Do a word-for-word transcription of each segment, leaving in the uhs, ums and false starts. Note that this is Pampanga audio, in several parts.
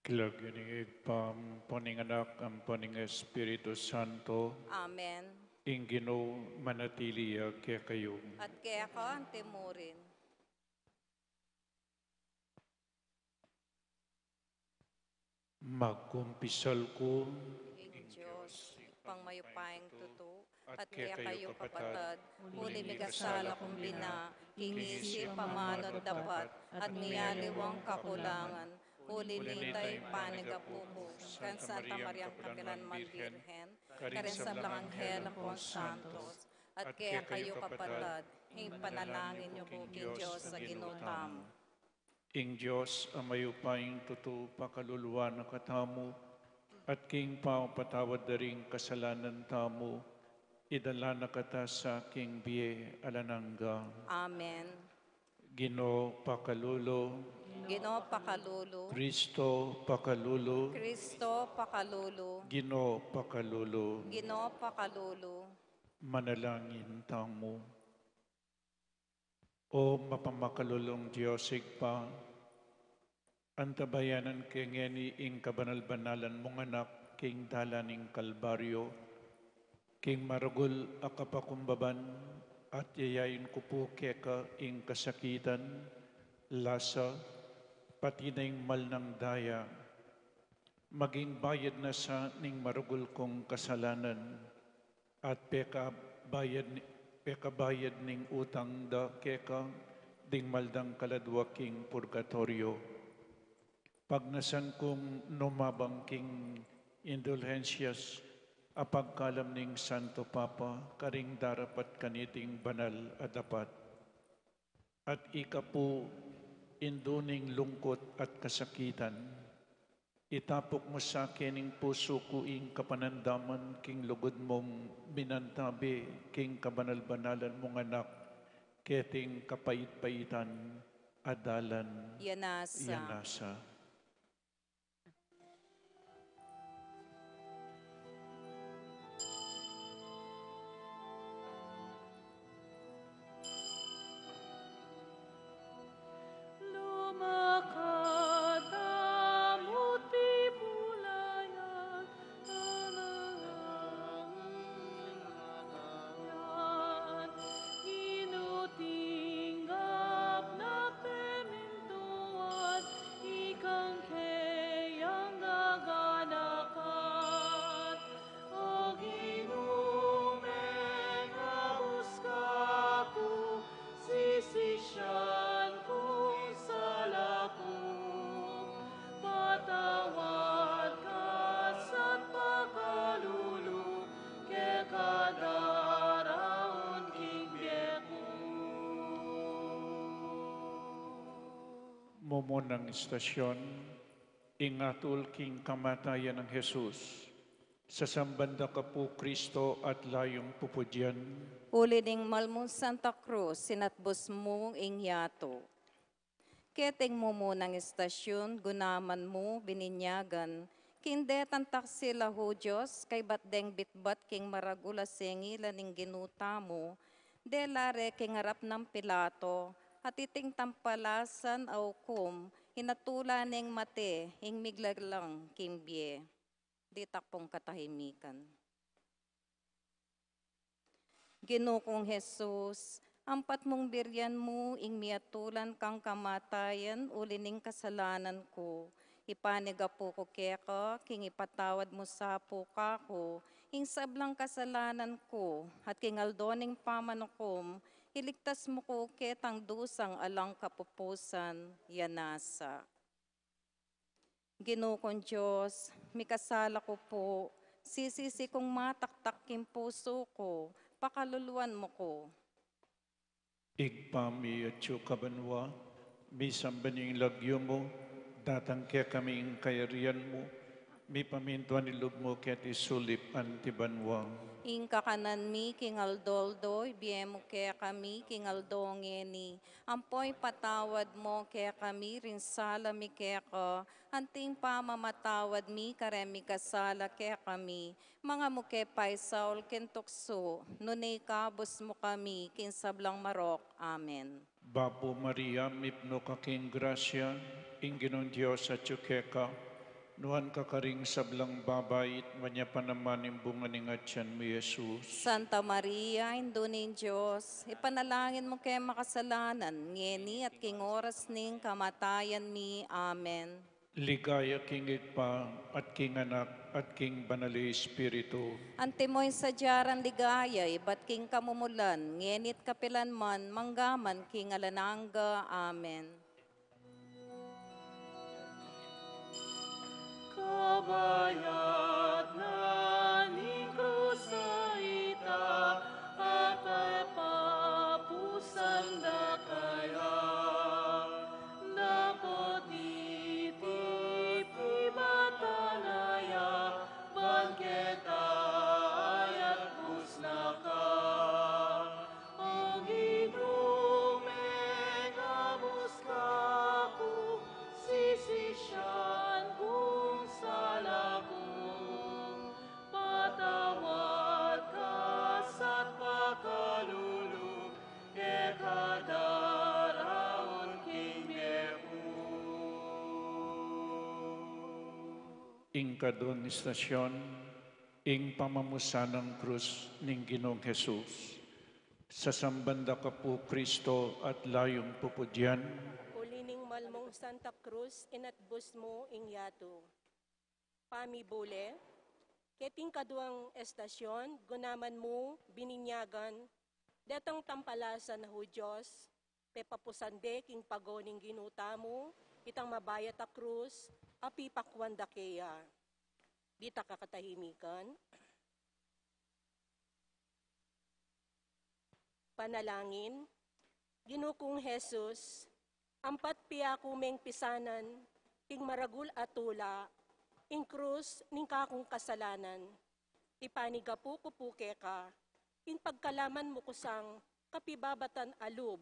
King lagyu ning Ibpa, ampo ning Anak, ampo ning Espiritu Santo. Amen. Ing Ginu manatili ya kekayu. At keka antimurin. Magkumpisal ku king Dios, Ibpang mayupayang tutu, at kekayu kapatad, uli mikasala kung bina, king isip, amanu, dapat, at miyaliwang kakulangan, uli nita ipanyawad ku kang Santa Mariang kapilan man Birhen, karing sablang anghel ampong santos, at kekayu kapatad, ing panalangin yu ku king Dios a Ginu tamu. Ing Dios a mayupayang tutu pakalulu na katamu, at king pamapatawad da ring kasalanan tamu, idala na kata sa king bie alang angga. Amen. Ginu pakalulu. Ginu pakalulu. Kristo pakalulu. Kristo pakalulu. Ginu pakalulu. Ginu pakalulu. Manalangin tamu. O mapamakalulung Dios Ibpa, antabayanan ke ngeni ing kabanal-banalan mung Anak king dalan ning Kalbaryo, king maragul a kapakumbaban, at yayain ku pu keka ing kasakitan, lasa, pati na ing mal nang daya, maging bayad na sa ning maragul kung kasalanan, at pekabayad ni, pekabayad ning utang da keka ding mal dang kaladwa king purgatoryo. Pagnasan kung numabang king indulhensias a pagkalam ning Santo Papa karing darapat kaniting banal a dapat. At ika pu, indu ning lungkut at kasakitan, itapuk mu sa kening pusu ku ing kapanandaman king lugud mung minantabi king kabanal-banalan mung Anak, keting kapait-paitan a dalan. Yanasa. Yanasa. Lumakad tamu ti bulayan, alang yan, inutinggap na pemintuan, ikang keyang gaganakan. O Ginu, mengabus ka ku, sisisian ku ing sala ku, patawad ka sa pakalulu, keka daraun king bie ku. Mumunang istasyon, ing atul king kamatayan nang Jesus. Sasamban da ka pu Kristo at layung pupudyan. Uli ning mal mung Santa Cruz, sinatbus mu ing yatu. Keting mumunang istasyon, gunaman mu bininyagan king detang taksil a Judios, kaybat deng bitbat king maragul a sengilan ning Ginu tamu, dela re king arap nang Pilato, at iting tampalasan a ukum, inatula neng mate, ing miglalang king bie. Ditak pung katahimikan. Ginu kung Jesus, ampat mung birian mu ing miatulan kang kamatayan uli ning kasalanan ku. Ipanigapu ku keka, king ipatawad mu sa pu kaku ing sablang kasalanan ku, at king aldo ning pamanukum, iligtas mu ku ketang dusang alang kapupusan. Yanasa. Ginu kung Dios, mikasala ku pu, sisisi kung mataktak king pusu ku, pakaluluan mu ku. Ibpa mi, atsu ka banua, misamban ya ing lagyu mu, datang kekami ing kayarian mu, mipamintuan ing lub mu keti sulip anti banua. Ing kakanan mi king aldo-aldo, ibie mu kekami king aldo ngeni, ampo ipatawad mu kekami ring sala mi keka, anti ing pamamatawad mi kareng mikasala kekami, manga mu ke paisaul king tuksu, nune ikabus mu kami king sablang marok. Amen. Bapu Maria, mipnu ka king grasya, ing Ginung Dios atsu keka, Nuan ka karing sablang babai, at nuan ya pa naman ing bunga ning atian mu, Jesus. Santa Maria, Indu ning Dios, ipanalangin mu keng makasalanan, ngeni at king oras ning kamatayan mi. Amen. Ligaya king Ibpa, at king Anak, at king Banal a Espiritu. Antimo ing sadya rang ligaya, ibat king kamumulan, ngeni at kapilan man, mangga man king alang angga. Amen. Kabayat na ning krus a ita, at papapusan da kaya. Dapot iti pibatan na ya, ban keta ayat kusna ka. O Ginu, mengabus ka ku, sisisian kung sala ku. Patawad ka sa pakalulu, keka daraun king bie ku. Ing kaduang istasyon, ing pamamusan ning krus ning Ginung Jesus. Sasamban da ka pu, Kristo, at layung pupudyan. Uli ning malmung Santa Cruz, inatbus mu ing yatu. Pamibule, keting kaduang estasyon, gunaman mu bininyagan detang tampalasan na Hudyos, pepapusan de king pago ning Ginu tamu itang mabayat a krus a pipakwan da keya. Ditak a katahimikan. Panalangin. Ginu kung Jesus, ampat piaku meng pisanan king maragul a tula, ing krus ning kakung kasalanan. Ipanigapu ku pu keka ing pagkalaman mu kusang kapibabatan a lub,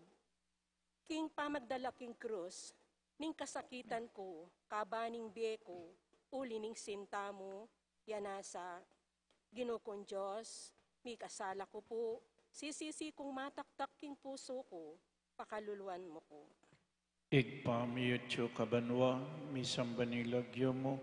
king pamagdala king krus ning kasakitan ku, kaban ning bie ku, uli ning sinta mu. Yana sa. Ginu kung Dios, mikasala ku pu, sisisi kung mataktak king pusu ku, pakaluluan mu ku. Ibpa mi, atsu ka banua, misamban ya ing lagyu mu,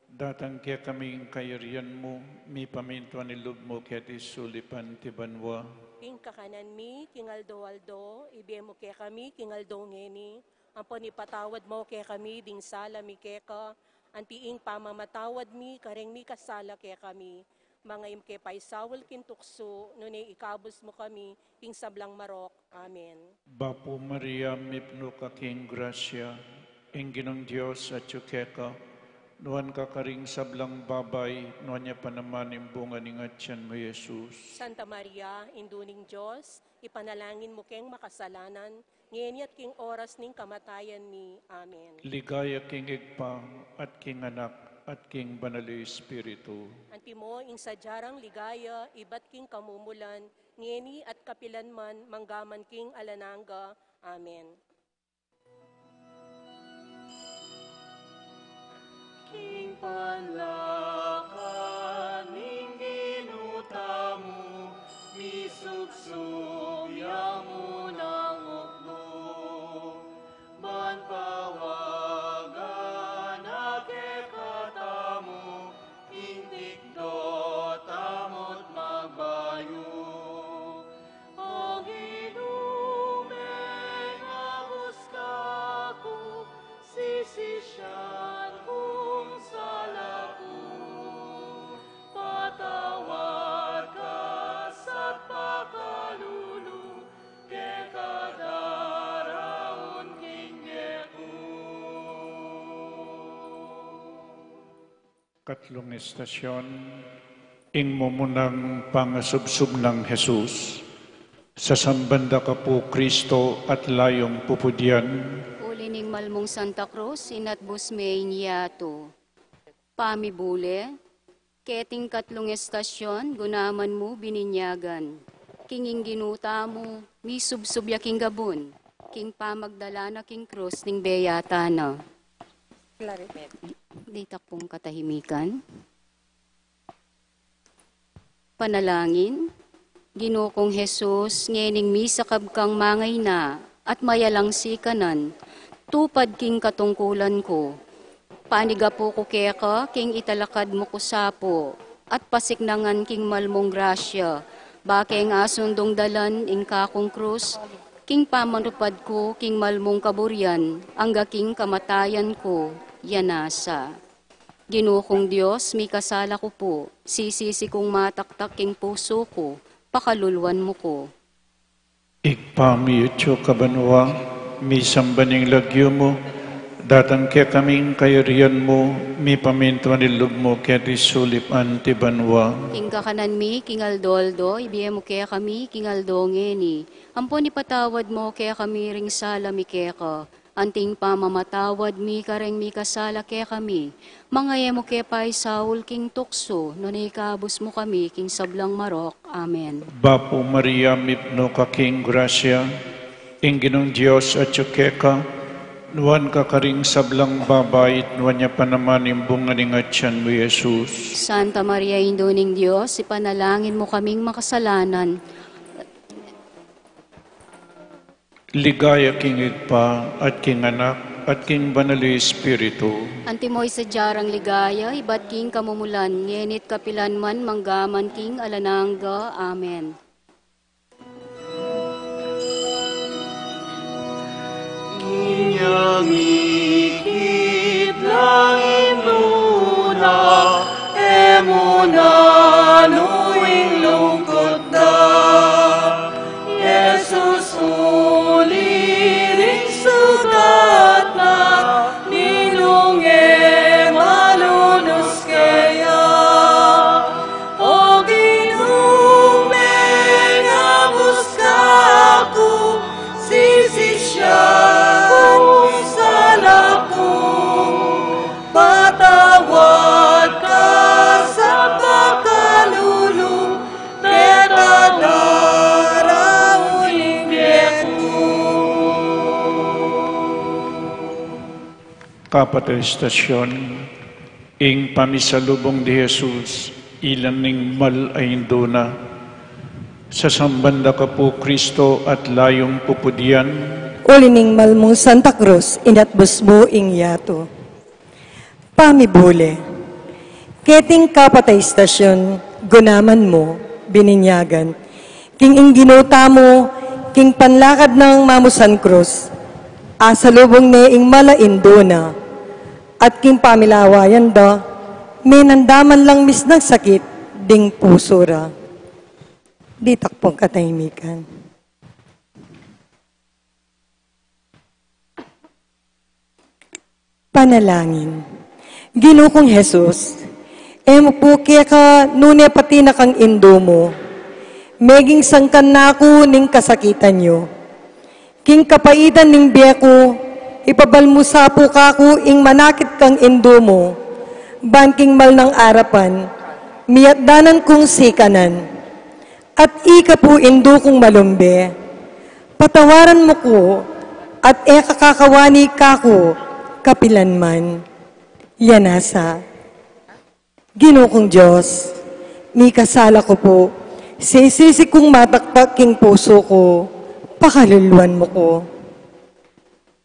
datang kekami ing kayarian mu, mipamintuan ing lub mu keti sulip anti banua. Ing kakanan mi king aldo-aldo ibie mu kekami king aldo ngeni, ampon ipatawad mu kekami ding sala mi keka, anti ing pamamatawad mi kareng mikasala kekami. Manga e mu ke paisaul king tuksu, nune ikabus mu kami king sablang marok. Amen. Bapu Maria, mipnu ka king grasya, ing Ginung Dios atsu keka, nuan ka karing sablang babai, nuan ya pa naman ing bunga ning atian mu, Jesus. Santa Maria, Indu ning Dios, ipanalangin mu keng makasalanan, ngeni at king oras ning kamatayan mi. Amen. Ligaya king Ibpa, at king Anak, at king Banal a Espiritu. Antimo ing sadya rang ligaya, ibat king kamumulan, ngeni at kapilan man, mangga man king alang angga. Amen. King panlakad ning Ginu tamu, misubsub ya mu nang ukdu, ban pawagan na kekatamu ing tikdo tamu't magbayu. O Ginu, mengabus ka ku, sisisian kung sala ku, patawad ka sa pakalulu, keka daraun king bie ku. Katlung estasyon, ing mumunang pangasubsub nang Jesus. Sasamban da ka pu, Kristo, at layung pupudyan. Uli ning malmung Santa Cruz, inatbus me ing yatu. Pamibule, keting katlung estasyon, gunaman mu bininyagan. King ing Ginu tamu, misubsub ya king gabun, king pamagdala na king krus ning beyata na. Clarinet. Ditak pung katahimikan. Panalangin. Ginu kung Jesus, ngening misakab kang mangaina at mayalang sikanan, tupad king katungkulan ku. Panigapu ku keka king italakad mu ku sa pu, at pasiknangan king mal mung grasya, ba keng asundung dalan ing kakung krus, king pamanupad ku king mal mung kaburian, angga king kamatayan ku, ya nasa. Ginu kung Dios, mikasala ku pu, sisisi kung mataktak king pusu ku, pakaluluan mu ku. Ibpa mi, atsu ka banua, misamban ing lagyu mu, datang kekami ing kayarian mu, mipamintuan ing lub mu keti sulip anti banua. Ing kakanan mi king aldo-aldo, ibie mu kekami king aldo ngeni. Ampon ipatawad mu kekami ring sala mi keka, anting pamamatawad mi kareng mikasala kekami. Manga e mu ke paisaul king tuksu, nune ikabus mu kami king sablang marok. Amen. Bapu Maria, mipnu ka king grasya, ing Ginung Dios atsu keka, nuan ka karing sablang babai, at nuan ya pa naman ing bunga ning atian mu, Jesus. Santa Maria, Indu ning Dios, ipanalangin mu kaming makasalanan, Ligaya king Ibpa, at king Anak, at king Banal a Espiritu. Antimo ing sadya rang ligaya, ibat king kamumulan, ngeni't kapilan man, manggaman king alang angga. Amen. Inyang ikit lang indu na, e mu na nuing lungkut da. Jesus, uli ring sugat na, ninung e malunus keya. O Ginu, mengabus ka ku, sisisian ku ing sala ku. Patawad ka sa pakalulu, teta daraun ing bie ku. Kapat a istasyon, ing pamisalubung di Jesus, ilan ning mal a indu na. Sasamban da ka pu, Kristo, at layung pupudian. Uli ning mal mung Santa Cruz, inatbus mu ing yatu. Pamibule. Keting kapat a istasyon, gunaman mu, bininyagan, king ing Ginu tamu, king panlakad nang mamusan krus, asalubung ne ing mal a indu na, at king pamilawayan da, menandaman lang misnang sakit ding pusu ra. Ditak pung katahimikan. Panalangin. Ginu kung Jesus, e mu pu keka nune pati na kang indu mu, meging sangkan na ku ning kasakitan yu. King kapaitan ning bie ku, ipabal mu sa pu kaku ing manakit kang indu mu, ban king mal nang arapan, miyatdanan kung sikanan. At ika pu indu kung malumbe, patawaran mu ku, at e ka kakawani kaku kapilan man. Yanasa. Ginu kung Dios, mikasala ku pu, sisisi kung mataktak king pusu ku, pakaluluan mu ku.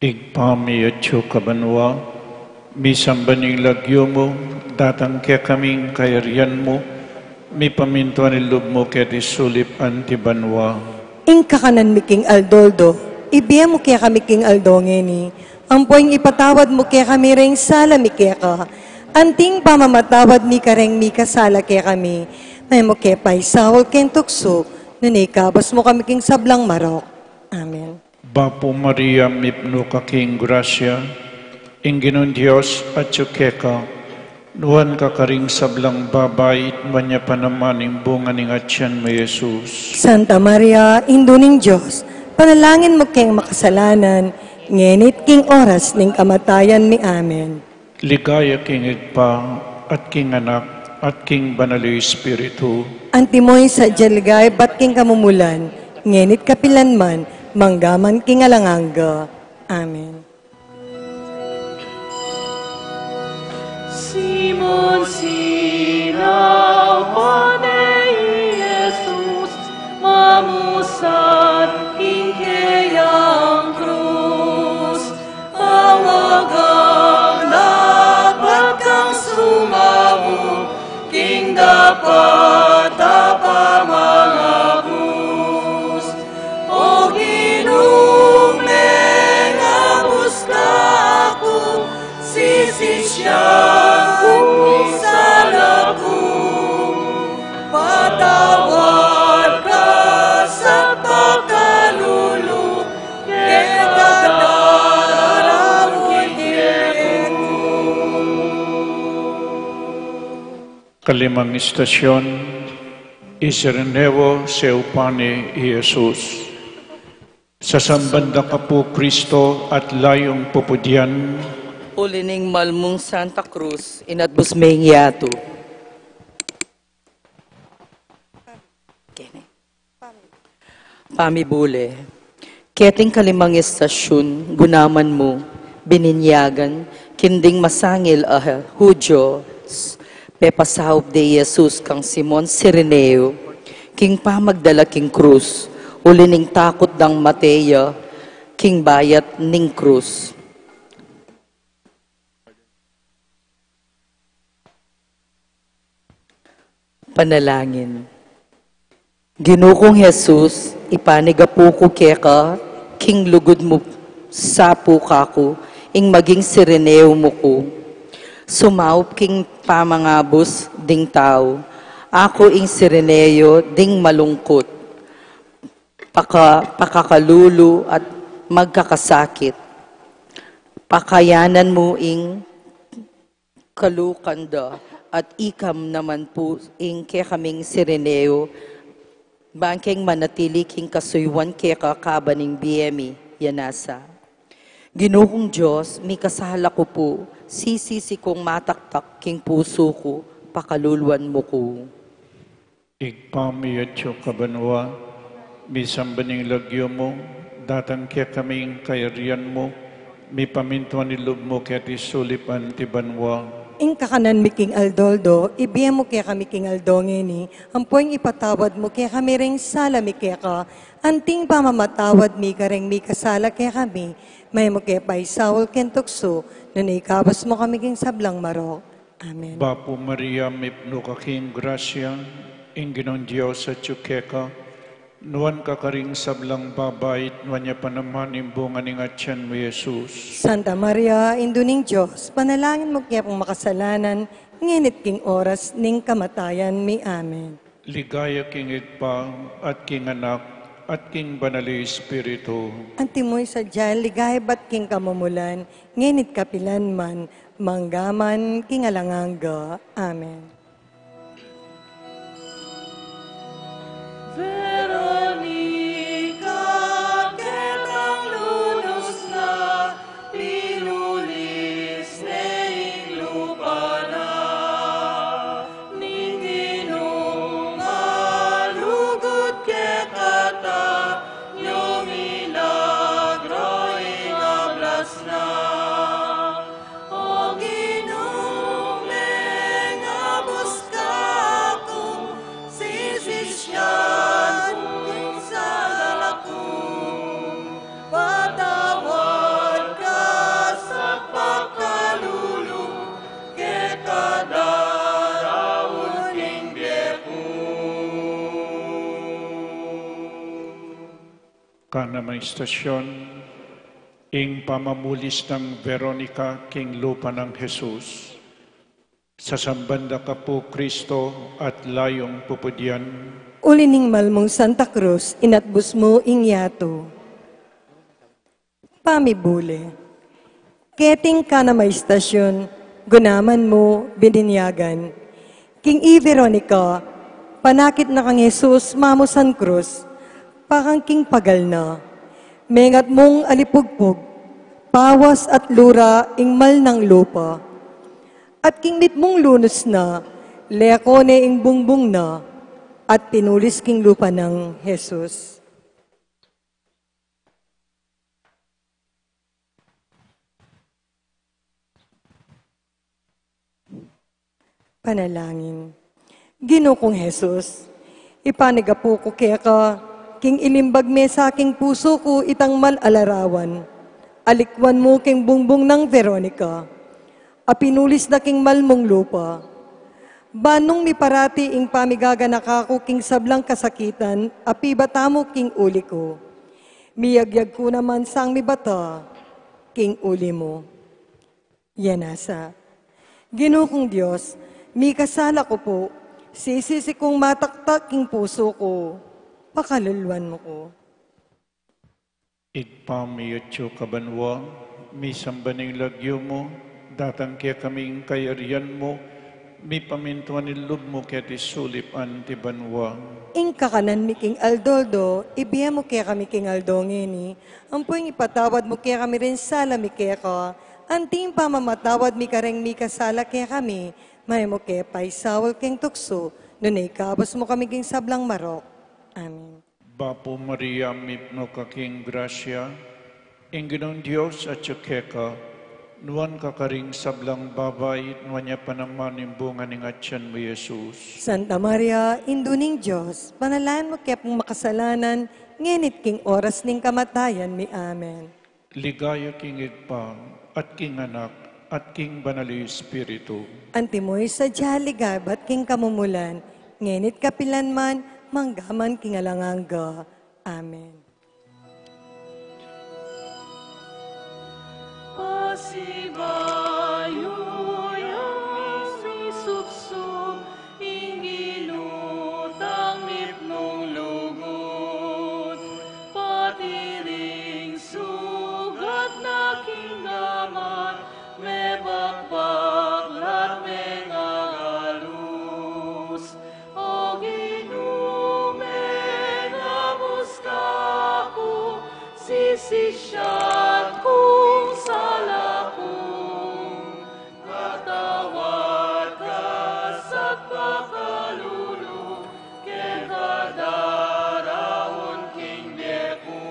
Ibpa mi atsu ka banua, misamban ing lagyu mu, datang kekami ing kayarian mu, mipamintuan ing lub mu keti sulip anti banua. Ing kakanan mi king aldo-aldo, ibie mu kekami king aldo ngeni, ampo ing ipatawad mu kekami ring sala mi keka, anting pamamatawad mi kareng mikasala kekami, e mu ke paisaul king tuksu, nune ikabus mu kami king sablang marok. Amen. Bapu Maria, mipnu ka king grasya, ing Ginung Dios atsu keka, nuan ka karing sablang babai, at nuan ya pa naman ing bunga ning atian mu, Jesus. Santa Maria, Indu ning Dios, panalangin mu keng makasalanan, ngeni't king oras ning kamatayan mi. Amen. Ligaya king Ibpa, at king Anak, at king Banal a Espiritu. Antimo ing sadya ligaya ibat king kamumulan, ngeni't kapilan man, manggaman king alang angga. Amen. Simon, sinaupan ne i Jesus, mamusan king keyang krus. Awagan na Patapamangabus, O Ginung mengabus kaku, sisisian ku ing sala ku, patawad ka sa pakalulu, keka daraun ing bie ku. Kalimang istasyon, Isirineo seupa ni Jesus. Sasamban da ka pu, Kristo, at layung pupudyan. Uli ning mal mung Santa Cruz, inatbus me ing yatu. Pamibule. Keting kalimang estasyun, gunaman mu, bininyagan, king ding masangil a Hudyo, pepasaup de i Jesus kang Simon Cireneo, king pamagdala king krus, uli ning takut dang mate ya, king bayat ning krus. Panalangin. Ginu kung Jesus, ipanigapu ku keka, king lugud mu sa pu kaku, ing maging Cireneo mu ku. Sumaup king pamangabus ding tau, aku ing Cireneo ding malungkut, paka-, pakakalulu at magkakasakit. Pakayanan mu ing kalukan da, at ikam naman pu ing kekaming Cireneo, bang keng manatili king kasuyuan keka kaban ning bie mi, ya nasa. Ginu kung Dios, mikasala ku pu, sisisi kung mataktak king pusu ku, pakaluluan mu ku. Ibpa mi atsu ka banua, misamban ing lagyu mu, datang kekami ing kayarian mu, mipamintuan ing lub mu keti sulip anti banua. Ing kakanan mi king aldo-aldo, ibie mu kekami king aldo ngeni, ampo ing ipatawad mu kekami ring sala mi keka, anti ing pamamatawad mi kareng mikasala kekami, meme mu ke paisaul king tuksu, nune ikabus mu kami king sablang marok. Amen. Bapu Maria, mipnu ka king grasya, ing Ginung Dios atsu keka, nuan ka karing sablang babai, at nuan ya pa naman ing bunga ning atian mu, Jesus. Santa Maria, Indu ning Dios, panalangin mu kekami makasalanan, ngeni at king oras ning kamatayan mi. Amen. Ligaya king Ibpa, at king Anak, at king Banal a Espiritu. Antimo ing sadya, ligaya ibat king kamumulan, ngeni at kapilan man, mangga man king alang angga. Amen. Veronica, ketang lunus na, pinulis ne ing lupa na, ning Ginung malugud kekata, nyumilagro ing ablas na. O Ginu, mengabus ka ku, sisisian ku ing sala ku, patawad ka sa pakalulu, keka daraun ing bie ku. Kanamang istasyon, ing pamamulis nang Veronica king lupa nang Jesus. Sasamban da ka pu, Kristo, at layung pupudyan. Uli ning mal mung Santa Cruz, inatbus mu ing yatu. Pamibule. Keting kanamang istasyon, gunaman mu, bininyagan. King i Veronica, panakit na kang Jesus mamusan krus, pakang king pagal na, mengat mung alipugpug, pawas at lura ing mal nang lupa. At king mitmung lunus na, leko ne ing bungbung na, at pinulis king lupa nang Jesus. Panalangin. Ginu kung Jesus, ipanigapu ku keka, king ilimbag me sa king pusu ku itang mal a larawan, alikwan mu king bungbung nang Veronica, a pinulis na king mal mung lupa. Ban nung miparati ing pamigaganaka ku king sablang kasakitan a pibata mu king uli ku, miyagyag ku naman sang mibata king uli mu. Yanasa. Ginu kung Dios, mikasala ku pu, sisisi kung mataktak king pusu ku, pakaluluan mu ku. Ibpa mi atsu ka banua, misamban ing lagyu mu, datang kekami ing kayarian mu, mipamintuan ing lub mu keti sulip anti banua. Ing kakanan mi king aldo-aldo, ibie mu kekami king aldo ngeni, ampo ing ipatawad mu kekami ring sala mi keka, anti ing pamamatawad mi kareng mikasala kekami, manga e mu ke paisaul king tuksu, nune ikabus mu kami king sablang marok. Amen. Bapu Maria, mipnu ka king grasya, ing Ginung Dios atsu keka, nuan ka karing sablang babai, nuan ya pa naman ing bunga ning atian mu, Jesus. Santa Maria, Indu ning Dios, panalangin mu ke pung makasalanan, ngeni't king oras ning kamatayan mi. Amen. Ligaya king Ibpa, at king Anak, at king Banal a Espiritu. Antimo ing sadya ligaya ibat king kamumulan, ngeni't kapilan man, manggaman king alang angga. Amen. Pasibayu yang misubsub, ing Ginu tang mipnung lugud, pati ring sugat na king gamat, mebakbak la't mengagalus. O Ginu, mengabus ka ku, sisisian kung sala ku, patawad ka sa pakalulu, keng kadaraun king bie ku.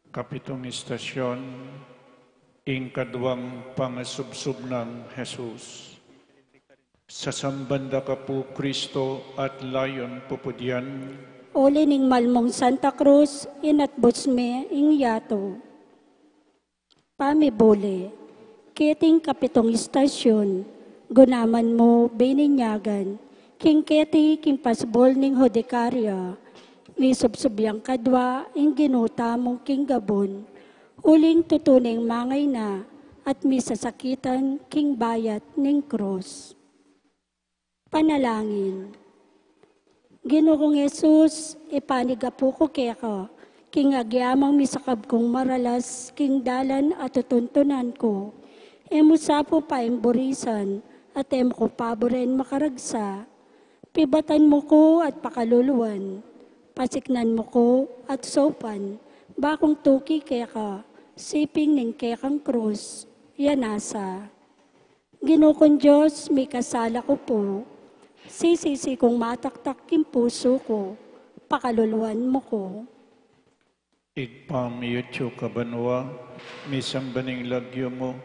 Kapitung istasyon, ing kaduang pangasubsub nang Jesus. Sasamban da ka pu, Kristo, at layun pupudyan. Uli ning malmung Santa Cruz, inatbus me ing yatu. Pamibule. Keting kapitung istasyon, gunaman mu bininyagan, king keti king pasbul ning hudikarya, misubsub yang kadua ing Ginu tamu king gabun, uling tutu neng mangayna at misasakitan king bayat ning krus. Panalangin. Ginu kung Jesus, ipanigapu ku keka, king agyamang misakab kung maralas, king dalan a tutuntunan ku. E mu sa pu paimburisan, at e mu ku paburen makaragsa. Pibatan mu ku at pakaluluan, pasiknan mu ku at saupan, bakung tuki keka, siping ning kekang krus, yanasa. Ginu kung Dios, mikasala ku pu. Sisisi kung mataktak king pusu ku, pakaluluan mu ku. Ibpa mi atsu ka banua, misamban ing lagyu mu,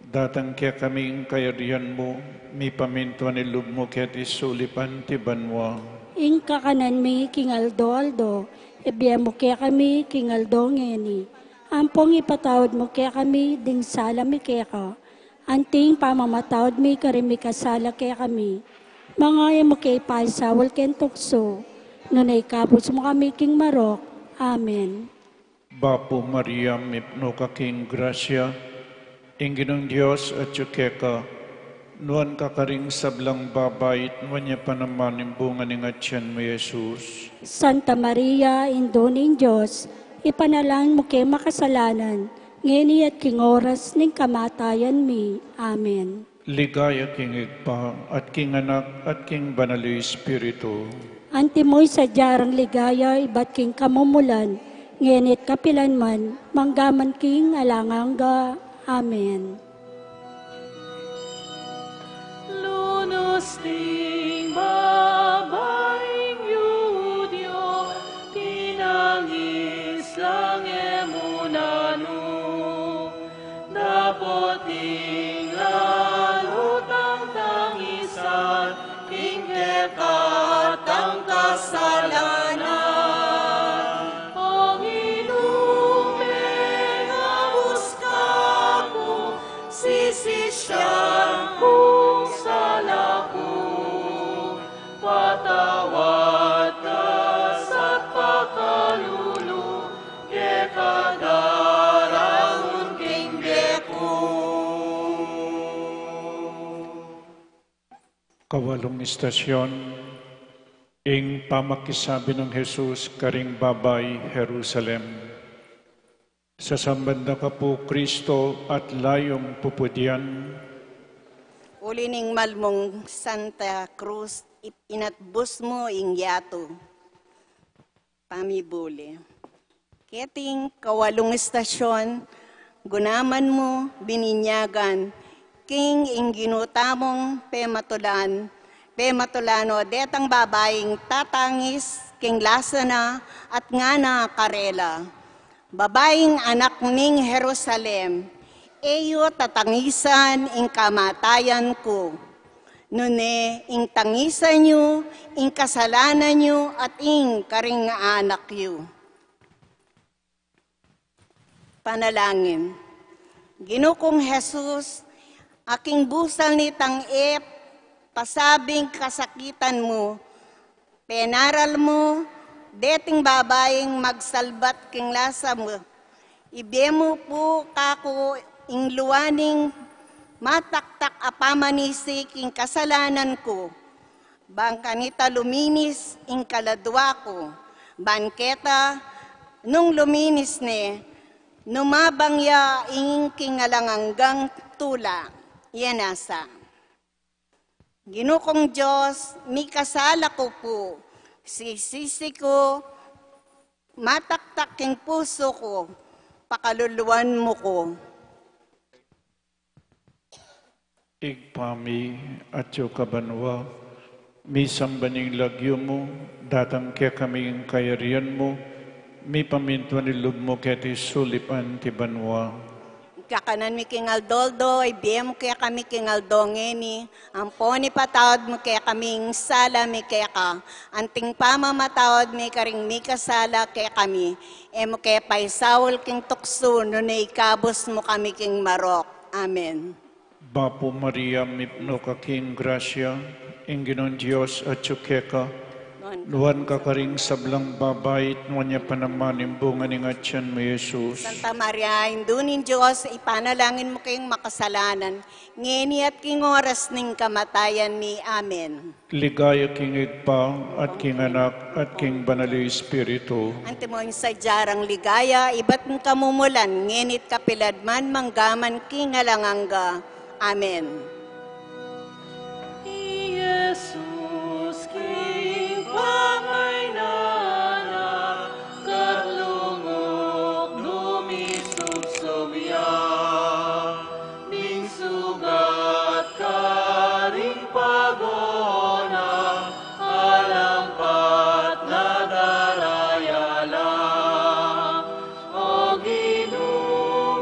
datang kekami ing kayarian mu, mipamintuan ing lub mu keti sulip anti banua. Ing kakanan mi king aldo-aldo, ibie mu kekami king aldo ngeni. Ampong ipatawad mu kekami ding sala mi keka, anti ing pamamatawad mi karing mikasala kekami. Manga e mu ke ipaisaul king tuksu, nune ikabus mu kami king marok. Amen. Bapu Maria, mipnu ka king grasya, ing Ginung Dios atsu keka, nuan ka karing sablang babai, nuan ya pa naman ing bunga ning atian mu, Jesus. Santa Maria, Indu ning Dios, ipanalangin mu ke makasalanan, ngeni at king oras ning kamatayan mi. Amen. Ligaya king Ibpa, at king Anak, at king Banal a Espiritu. Antimo ing sadya rang ligaya ibat king kamumulan, ngeni at kapilan man, manggaman king alang angga. Amen. Lunus ding babaing Judio, tinangis lang e mu nanu. Dapot ing lalu tang tangisan, ing kekatang kasalanan. O Ginu, mengabus ka ku, sisisian Walung istasyon, ing pamakisabi nang Jesus karing babai Jerusalem. Sasamban da ka pu Kristo at layung pupudyan. Uli ning malmung Santa Cruz, ip-, inatbus mu ing yatu. Pamibule. Keting kawalung istasyon, gunaman mu bininyagan, king ing Ginu tamung pematulan, pematulan o detang babaing tatangis, king lasa na at ngana karela. Babaing anak ning Jerusalem, e yu tatangisan ing kamatayan ku. Nune ing tangisan yu, ing kasalanan yu, at ing karing anak yu. Panalangin. Ginu kung Jesus, aking busal nitang e pasabing kasakitan mu, penaral mu deting babaing magsalbat king lasa mu. Ibie mu pu kaku ing lua ning mataktak a pamanisi king kasalanan ku. Ban kanita luminis ing kaladua ku. Ban keta nung luminis ne, numabang ya ing king alang anggang tula. Iya nasa. Ginu kung Dios, mikasala ku pu, sisisi ku, mataktak king pusu ku, pakaluluan mu ku. Ibpa mi, atsu ka banua, misamban ing lagyu mu, datang kekami ing kayarian mu, mipamintuan ing lub mu keti sulip anti banua. Ing kakanan mi king aldo-aldo, ibie mu kekami king aldo ngeni, ampon ipatawad mu kekami ing sala mi keka, anting pamamatawad mi karing mikasala kekami, e mu ke paisaul king tuksu, nune ikabus mu kami king marok. Amen. Bapu Maria, mipnu ka king grasya, ing Ginung Dios atsu keka. Nuan ka karing sablang babai, at nuan ya pa naman ing bunga ning atian mu, Jesus. Santa Maria, Indu ning Dios, ipanalangin mu keng makasalanan, ngeni at king oras ning kamatayan mi. Amen. Ligaya king Ibpa, at king Anak, at king Banal a Espiritu. Antimo ing sadya rang ligaya, ibat ning kamumulan, ngeni at kapilan man, mangga man king alang angga. Amen. I Jesus king pangainan na, katlung ukdu misubsub ya. Ning sugat karing pagona, alang pat na daraya la. O Ginu,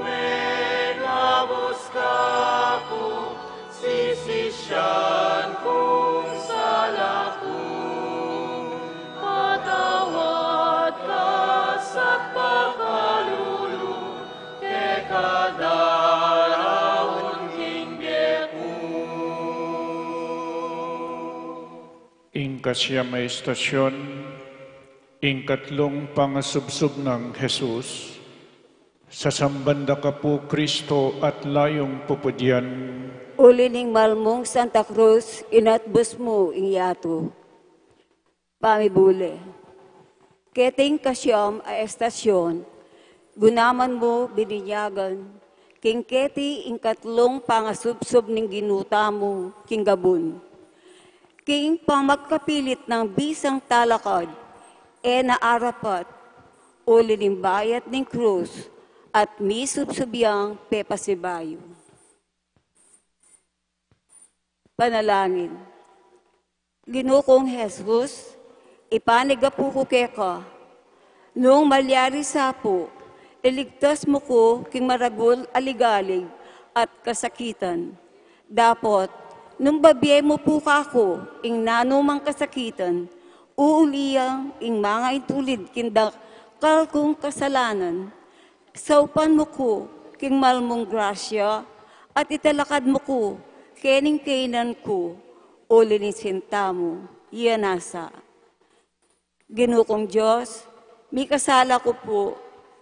menabus ka ku, sisisian kung sala ku. Patawad ka sa pakalulu, keka daraun king bie ku. Ing kasiam a istasyon, ing katlung pangasubsub nang Jesus. Sasamban da ka pu Kristo at layung pupudyan. Uli ning malmung Santa Cruz, inatbus mu ing yatu. Pamibule. Keting kasiam a estasyon, gunaman mu bininyagan, king keti ing katlung pangasubsub ning Ginu tamu king gabun. King pamagkapilit nang bisang talakad, e na arapat, uli ning bayat ning krus, at misubsub yang pepasibayu. Panalangin. Ginu kung Jesus, ipanigapu ku keka, nung malyari sa pu, iligtas mu ku king maragul a ligalig at kasakitan. Dapot, nung babie mu pu kaku ing nanumang kasakitan, uulian ing mangaintulid king dakal kung kasalanan, saupan mu ku king malmung grasya, at italakad mu ku kening kainan ku, uli ning sinta mu, iya nasa. Ginu kung Dios, mikasala ku pu,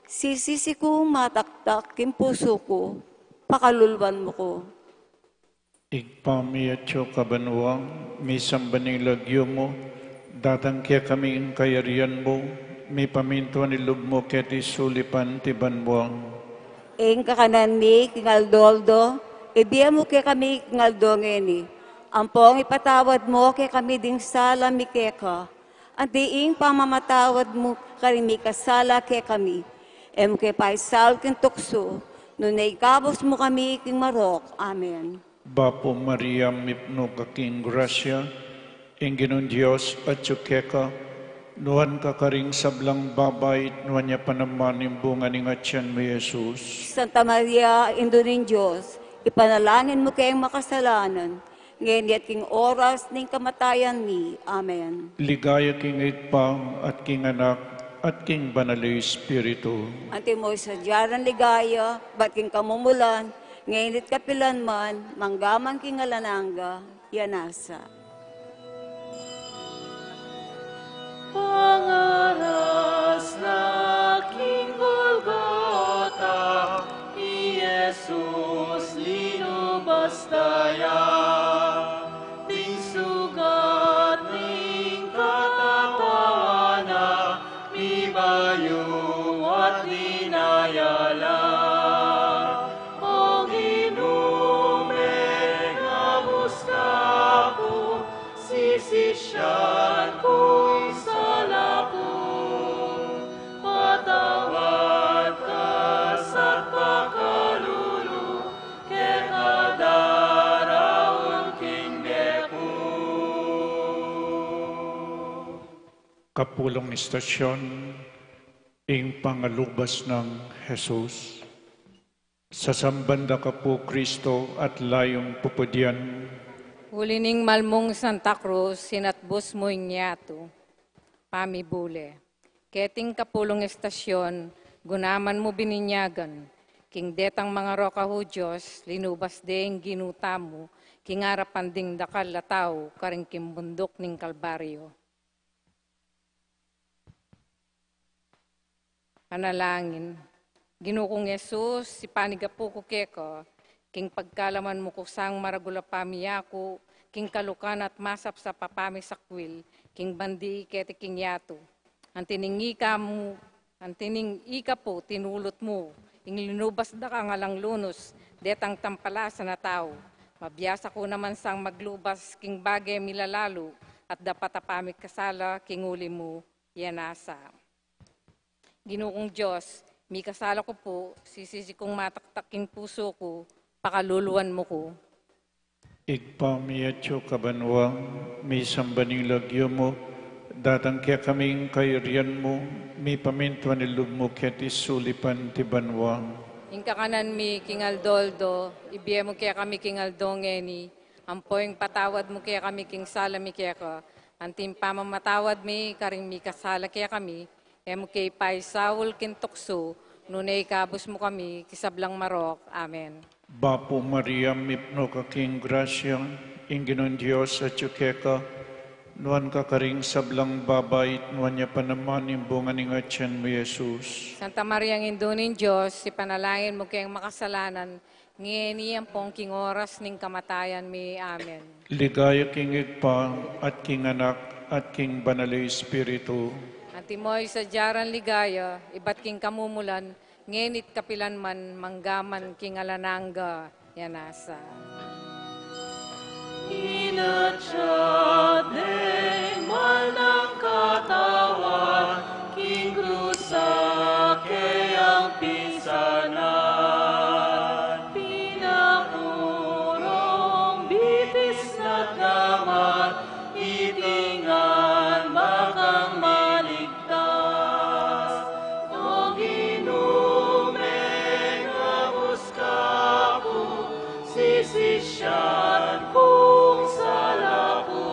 sisisi ku mataktak king pusu ku, pakaluluan mu ku. Ibpa mi atsu ka banua, misamban ing lagyu mu, datang kekami ing kayarian mu, mipamintuan ing lub mu keti sulip anti banua. Ing kakanan mi king aldo-aldo, ibie mu kekami king aldo ngeni. Ampong ipatawad mu kekami ding sala mi keka, anti ing pamamatawad mu karing mikasala kekami. E mu ke paisaul king tuksu, nune ikabus mu kami king marok. Amen. Bapu Maria, mipnu ka king grasya, ing Ginung Dios atsu keka, nuan ka karing sablang babai, at nuan ya pa naman ing bunga ning atyan mu, Jesus. Santa Maria, Indu ning Dios, ipanalangin mu keng makasalanan, ngeni at king oras ning kamatayan mi. Amen. Ligaya king Ibpa, at king Anak, at king Banal a Espiritu. Antimo ing sadya nang ligaya, ibat king kamumulan, ngeni at kapilan man, mangga man king alang angga. Yanasa. Pangaras na king Golgota, i Jesus linubas da ya. Ding sugat ning katawan na, mibayu at dinaya la. O Ginu, mengabus ka pu, sisisian ku ing sala ku. Patawad ka sa pakalulu, keka daraun king bie ku. Kapulung istasyon, ing pangalubas nang Jesus. Sasamban da ka pu, Kristo, at layung pupudyan. Uli ning malmung Santa Cruz, sinatbus mu ing yatu. Pamibule. Keting kapulung istasyon, gunaman mu bininyagan, king detang mangarok a Hudyos, linubas de ing Ginu tamu, king arapan ding dakal a tau, karing king bunduk ning Kalbaryo. Panalangin. Ginu kung Jesus, ipanigapu ku keka, king pagkalaman mu ku sang maragul a pamiyaku, king kalukan at masapsap a pamisakwil, king bandi keti king yatu. Anti ning ika mu, anti ning ika pu tinulut mu, ing linubas da kang alang lunus, detang tampalasan a tau. Mabiasa ku naman sang maglubas king bage mi lalalu, at dapat a pamikasala king uli mu, yanasa. Ginu kung Dios, mikasala ku pu, sisisi kung mataktak king pusu ku, pakaluluan mu ku. Ibpa mi atsu ka banua, misamban ing lagyu mu, datang kekami ing kayarian mu, mipamintuan ing lub mu keti sulip anti banua. Ing kakanan mi king aldo-aldo, ibie mu kekami king aldo ngeni, ampo ing patawad mu kekami king sala mi keka, anti ing pamamatawad mi karing mikasala kekami, e mu ke ipaisaul king tuksu, nune ikabus mu kami king sablang marok. Amen. Bapu Maria, mipnu ka king grasya, ing Ginung Dios atsu keka, nuan ka karing sablang babai, at nuan ya pa naman ing bunga ning atyan mu, Jesus. Santa Maria, Indu ning Dios, ipanalangin mu keng makasalanan, ngeni ampong king oras ning kamatayan mi. Amen. Ligaya king Ibpa, at king Anak, at king Banal a Espiritu. Antimo ing sadya nang ligaya, ibat king kamumulan, ngeni at kapilan man, mangga man king alang angga. Yanasa. Inatyat deng mal nang katawan, king krus a keyang pinsanan. Pinapurung bitis na't gamat, iti ngan makang maligtas. O Ginu, mengabus ka pu, sisisian ku ing sala ku.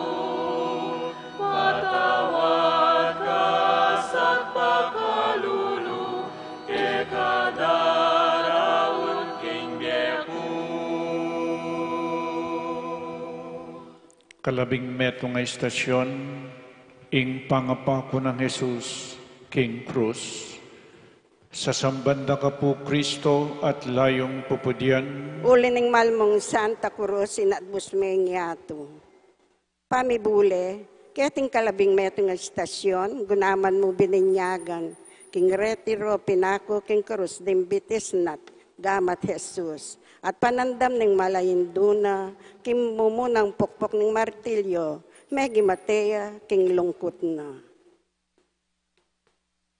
Patawad ka sa pakalulu, keka daraun king bie ku. Kalabing metung a istasyon, ing pangapaku nang Jesus king krus. Sasamban da ka pu Kristo at layung pupudyan. Uli ning mal mung Santa Cruz, inatbus me ing yatu. Pamibule, keting kalabing metung a istasyon, gunaman mu bininyagan king retiro, pinaku king krus ding bitis nat gamat Jesus, at panandam ning malayun duna king mumunang pukpuk ning martilyo, meging mate ya king lungkut na.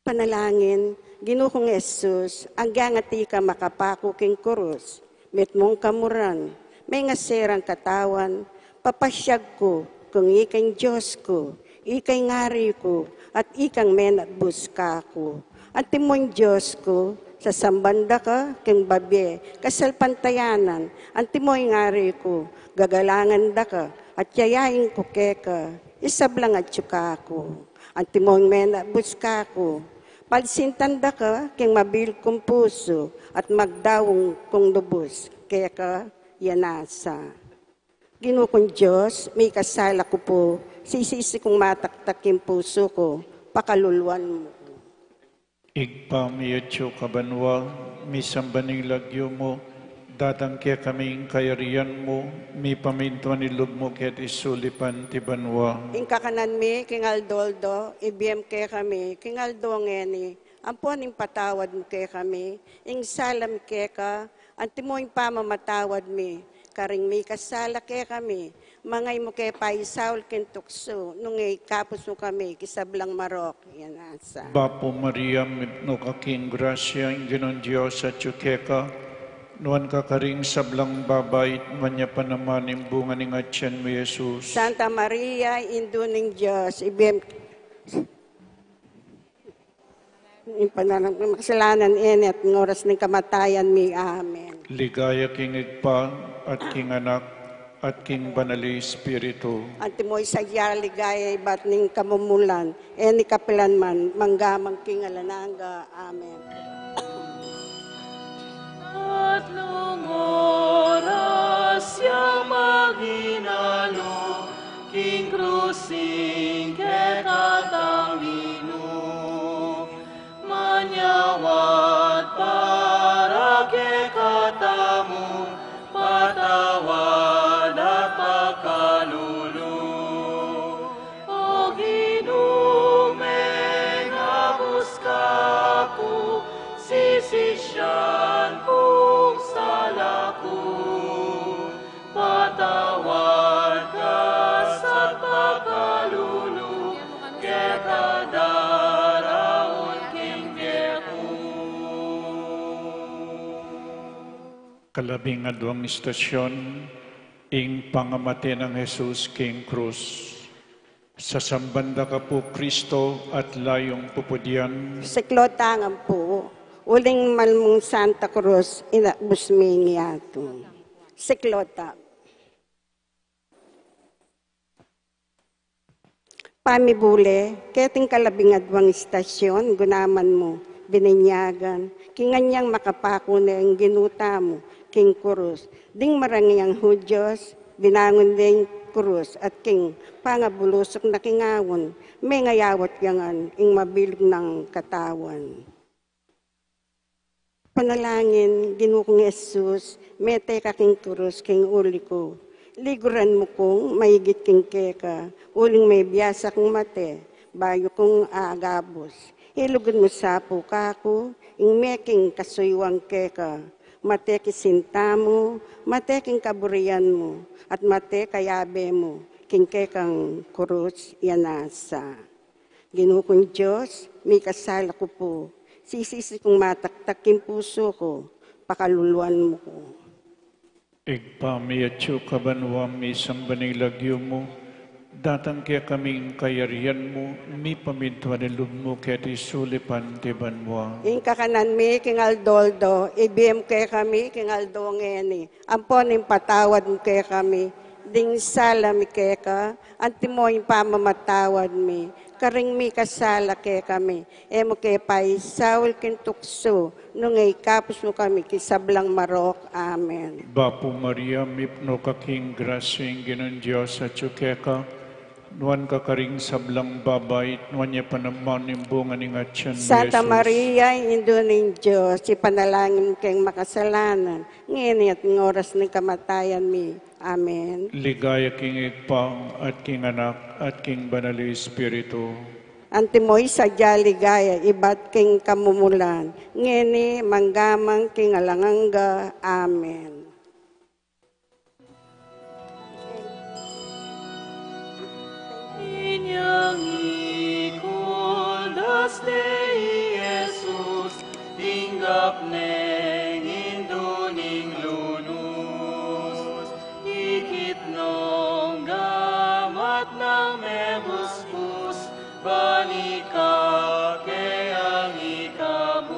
Panalangin. Ginu kung Jesus, agyang atiu ka makapaku king krus, mitmung kamuran, mengaserang katawan, papasyag ku kung ika ing Dios ku, ika ing Ari ku, at ika ing menatbus kaku. Antimo ing Dios ku, sasamban da ka king babie kasalpantayanan, antimo ing Ari ku, gagalangan da ka, at yayain ku keka ing sablang atyu kaku. Antimo ing menatbus kaku, pagsintan da ka king mabilug kung pusu, at magdaun kung lubus keka ya nasa. Ginu kung Dios, mikasala ku pu, sisisi kung mataktak king pusu ku, pakaluluan mu ku. Ibpa mi atyu ka banua, misamban ing lagyu mu, datang kekami ing kayarian mu, mipamintuan ing lub mu keti sulip anti banua. Ing kakanan mi king aldo-aldo, ibie mu kekami king aldo ngeni, ampon ing patawad mu kekami ing sala mi keka, antimo ing pamamatawad mi karing mikasala kekami, manga e mu ke paisaul king tuksu, nune ikabus mu kami king sablang marok. Yan asa. Bapu Maria, mipnu ka king grasya, ing Ginung Dios atyu keka, nuan ka karing sablang babai, at nuan ya pa naman ing bunga ning atian mu, Jesus. Santa Maria, Indu ning Dios, ibie mu ing panalangin mi makasalanan, ngeni at king oras ning kamatayan mi. Amen. Ligaya king Ibpa, at king Anak, at king Banal a Espiritu. Antimo ing sadya ligaya ibat ning kamumulan, ngeni kapilan man, mangga man king alang angga. Amen. Tatlung oras ya maginalung king krus ing kekatang Ginu, manyawad para kekatamu, patawad at pakalulu. O Ginu, mengabus ka ku, sisisian kung sala ku. Patawad ka sa pakalulu, keka daraun king gepung. Kalabing aduang istasyon, ing pangamate nang Jesus king krus. Sasamban da ka pu Kristo at layung pupudyan. Siklod ta ngan pu, uling malmung Santa Cruz, inatbus me ing yatu. Siklod ta. Pamibule, keting kalabing aduang istasyon, gunaman mu, bininyagan, king anyang makapaku ne ing Ginu tamu king krus, ding marangyang Hudyos, binangun deng krus, at king pangabulusuk na king awan, mengayawat ya ngan ing mabilug nang katawan. Panalangin. Ginu kung Jesus, mete ka king krus king uli ku. Liguran mu kung maigit king keka, uling mebiasa kung mate, bayu kung agabus. Ilugud mu sa pu kaku ing meking kasuyuan keka, mate king sinta mu, mate king kaburian mu, at mate kayabe mu king kekang krus ya nasa. Ginu kung Dios, mikasala ku pu, sisisi kung mataktak king pusu ku, pakaluluan mu ku. Ibpa mi, atsu ka banua, misamban ing lagyu mu, datang kekami ing kayarian mu, mipamintuan ing lub mu keti sulip anti banua. Ing kakanan mi king aldo-aldo, ibie mu kekami king aldo ngeni, ampon ipatawad mu kekami ding sala mi keka, antimo ing pamamatawad mi karing mikasala kekami. E mu ke paisaul king tuksu, nune ikabus mu kami king sablang marok. Amen. Bapu Maria, mipnu ka king grasya, ing Ginung Dios atsu keka, Nuan ka karing sablang babai, nuan ya pa naman ing bunga ning atian mu, Santa Jesus. Maria, Indu ning Dios, ipanalangin mu keng makasalanan, ngeni at ing oras ning kamatayan mi. Amen. Ligaya king Ibpa, at king Anak, at king Banal a Espiritu. Antimo ing sadya ligaya, ibat king kamumulan, ngeni, mangga man king alang angga. Amen. Inyang ikuldas de i Jesus, tinggap neng Indu ning lunus. Ikit nong gamat nang mebusbus, ban ika keyang ikabus.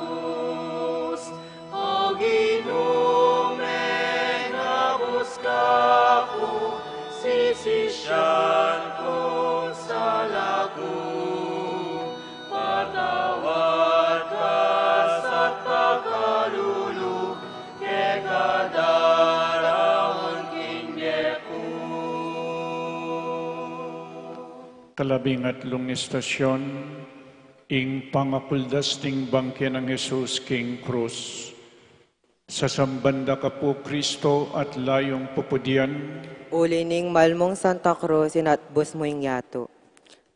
O Ginu, menabus ka pu, sisisian kung sala ku. Patawad ka sa pakalulu, keka daraun king bie ku. Kalabing atlung istasyon, ing pangakuldas ning bangke nang Jesus king krus. Sasamban da ka pu, Kristo, at layung pupudyan. Uli ning malmung Santa Cruz, inatbus mu ing yatu.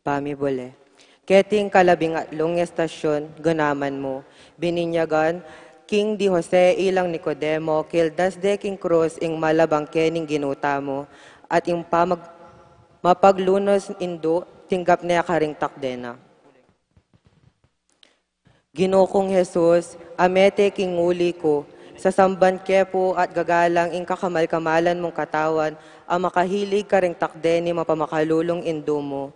Pamibule. Keting kalabing atlung estasyon, genaman mu, bininyagan king di Jose ilang Nicodemo, kildas de king krus ing malabangke ning Ginu tamu, at ing pamag-, mapaglunus Indu, tinggap ne karing takde na. Ginu kung Jesus, amete king uli ku, sasamban ke pu at gagalang ing kakamal-kamalan mung katawan, a makahilig karing takde ning mapamakalulung Indu mu.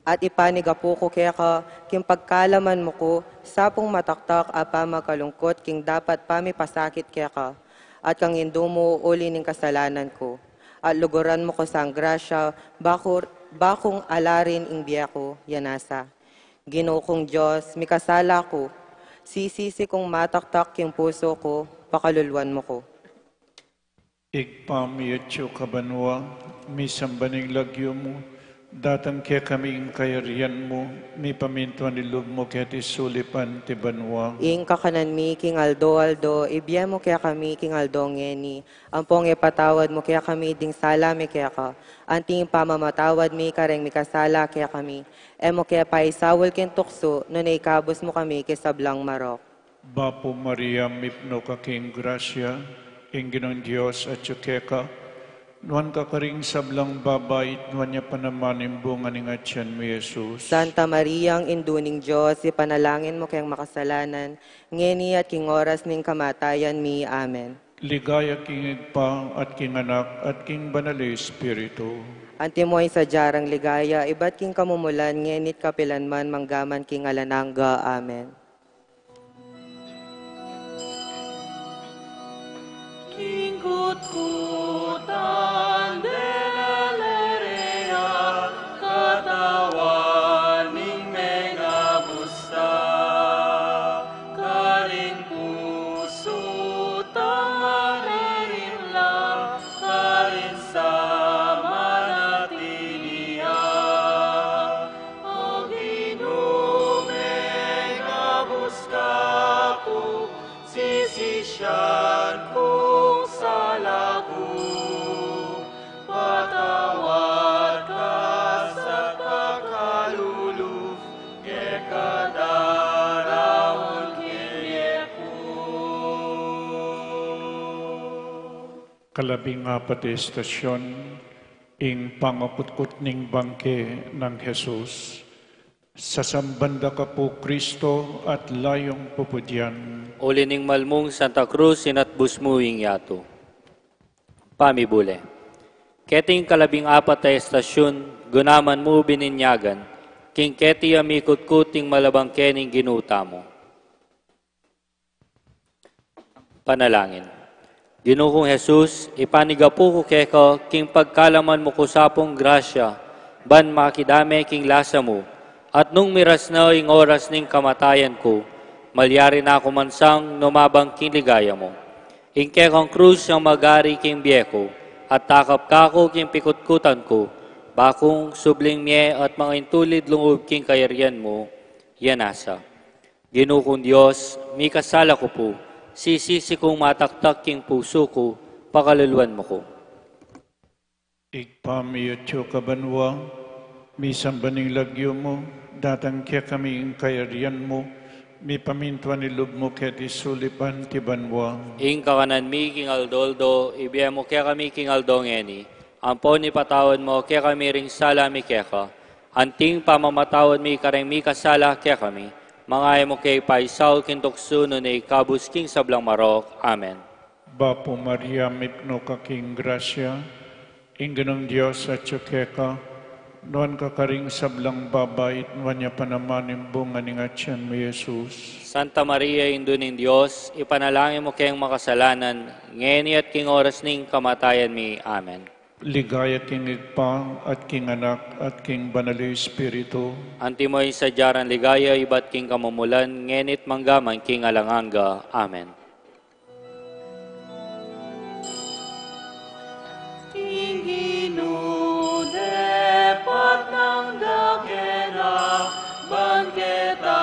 At ipanigapu ku keka, king pagkalaman mu ku, sapung mataktak a pamakalungkut king dapat pamipasakit keka. At kang Indu mu uli ning kasalanan ku. At luguran mu ku sang grasya, baku-, bakung alarin ing bie ku, ya nasa. Ginu kung Dios, mikasala ku, sisisi kung mataktak king pusu ku, pakaluluan mu ku. Ibpa mi atsu ka banua, misamban ing lagyu mu, datang kekami ing kayarian mu, mipamintuan ing lub mu keti sulip anti banua. Ing kakanan mi king aldo-aldo, ibie mu kekami king aldo ngeni, ampong ipatawad mu kekami ding sala mi keka, anti ing pamamatawad mi kareng mikasala kekami. E mu ke paisaul king tuksu, nune ikabus mu kami king sablang marok. Bapu Maria, mipnu ka king grasya, ing Ginung Dios atsu keka, nuan ka karing sablang babai, nuan ya pa naman ing bunga ning atian mu, Jesus. Santa Maria, Indu ning Dios, ipanalangin mu keng makasalanan, ngeni at king oras ning kamatayan mi. Amen. Ligaya king Ibpa, at king Anak, at king Banal a Espiritu. Antimo ing sadya rang ligaya, ibat king kamumulan, ngeni at kapilan man, mangga man king alang angga. Amen. King kutkutan de la Nerea, katawan ning mengabus ta, karing pusu tang maririm la, karing samanatili ya. O Ginu, mengabus ka pu, sisisian kung sala ku, patawad ka sa pakalulu, keka daraun king bie ku. Kalabing apat a estasyon, ing pangakutkut ning bangke nang Jesus. Sasamban da ka pu, Kristo, at layung pupudyan. Uli ning malmung Santa Cruz, inatbus mu ing yatu. Pamibule. Keting kalabing apat a estasyun, gunaman mu bininyagan, king keti a mikutkut ing malabangke ning Ginu tamu. Panalangin. Ginu kung Jesus, ipanigapu ku keka king pagkalaman mu ku sapung grasya, ban makidame king lasa mu, at nung miras na ing oras ning kamatayan ku, malyari na ku man sang numabang king ligaya mu. Ing kekang krus yang magari king bie ku, at takap ka ku king pikutkutan ku, Bakung subling mie at mangaintulid lungub king kayarian mu, ya nasa. Ginu kung Dios, mikasala ku pu, sisisi kung mataktak king pusu ku, pakaluluan mu ku. Ibpa mi, atsu ka banua, misamban ing lagyu mu, datang kekami ing kayarian mu, mipamintuan ing lub mu keti sulip anti banua. Ing kakanan mi king aldo-aldo, ibie mu kekami king aldo ngeni, ampon ipatawad mu kekami ring sala mi keka, anting pamamatawad mi kareng mikasala kekami, manga e mu ke paisaul king tuksu nune ikabus king sablang marok. Amen. Bapu Maria, mipnu ka king grasya, ing Ginung Dios atsu keka, nuan ka karing sablang babai, at nuan ya pa naman ing bunga ning atian mu, Jesus. Santa Maria, Indu ning Dios, ipanalangin mu keng makasalanan, ngeni at king oras ning kamatayan mi. Amen. Ligaya king Ibpa, at king Anak, at king Banal a Espiritu. Antimo ing sadya rang ligaya, ibat king kamumulan, ngeni't manggaman king alang angga. Amen. Ing Ginu depat nang dakena, ban keta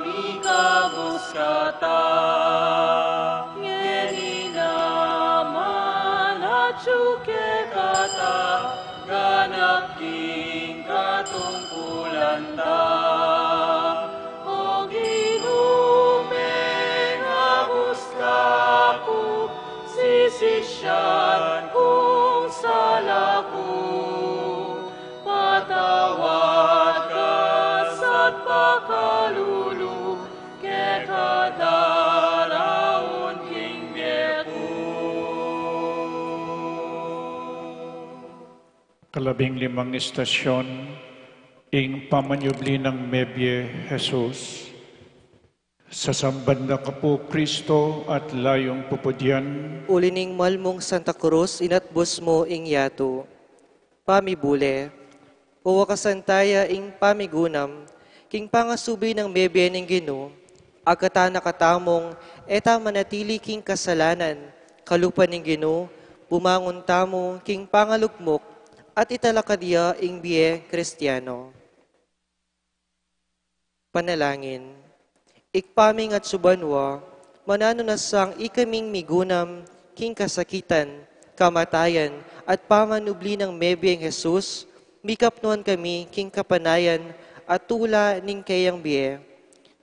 mikabus kata. Ngeni naman atsu kekata, ganap king katungkulan ta. O Ginu, mengabus ka pu, sisisian kung sala ku. Patawad ka sa pakalulu, keka daraun king bie ku. Kalabing limang istasyon, ing pamanyubli nang mebie Jesus. Sasamban da ka pu, Kristo, at layung pupudyan. Uli ning mal mung Santa Cruz, inatbus mu ing yatu. Pamibule. Wawakasan taya ing pamigunam king pangasubli nang mebie ning Ginu, agkatan na katamung e ta manatili king kasalanan, kalupa ning Ginu, bumangun tamu king pangalugmuk, at italakad ya ing bie Kristiano. Panalangin. Ibpa ming atsu banua, mananu na sang ikaming migunam king kasakitan, kamatayan, at pamanubli nang mebieng Jesus, mikapnuan kami king kapanayan at tula ning keyang bie.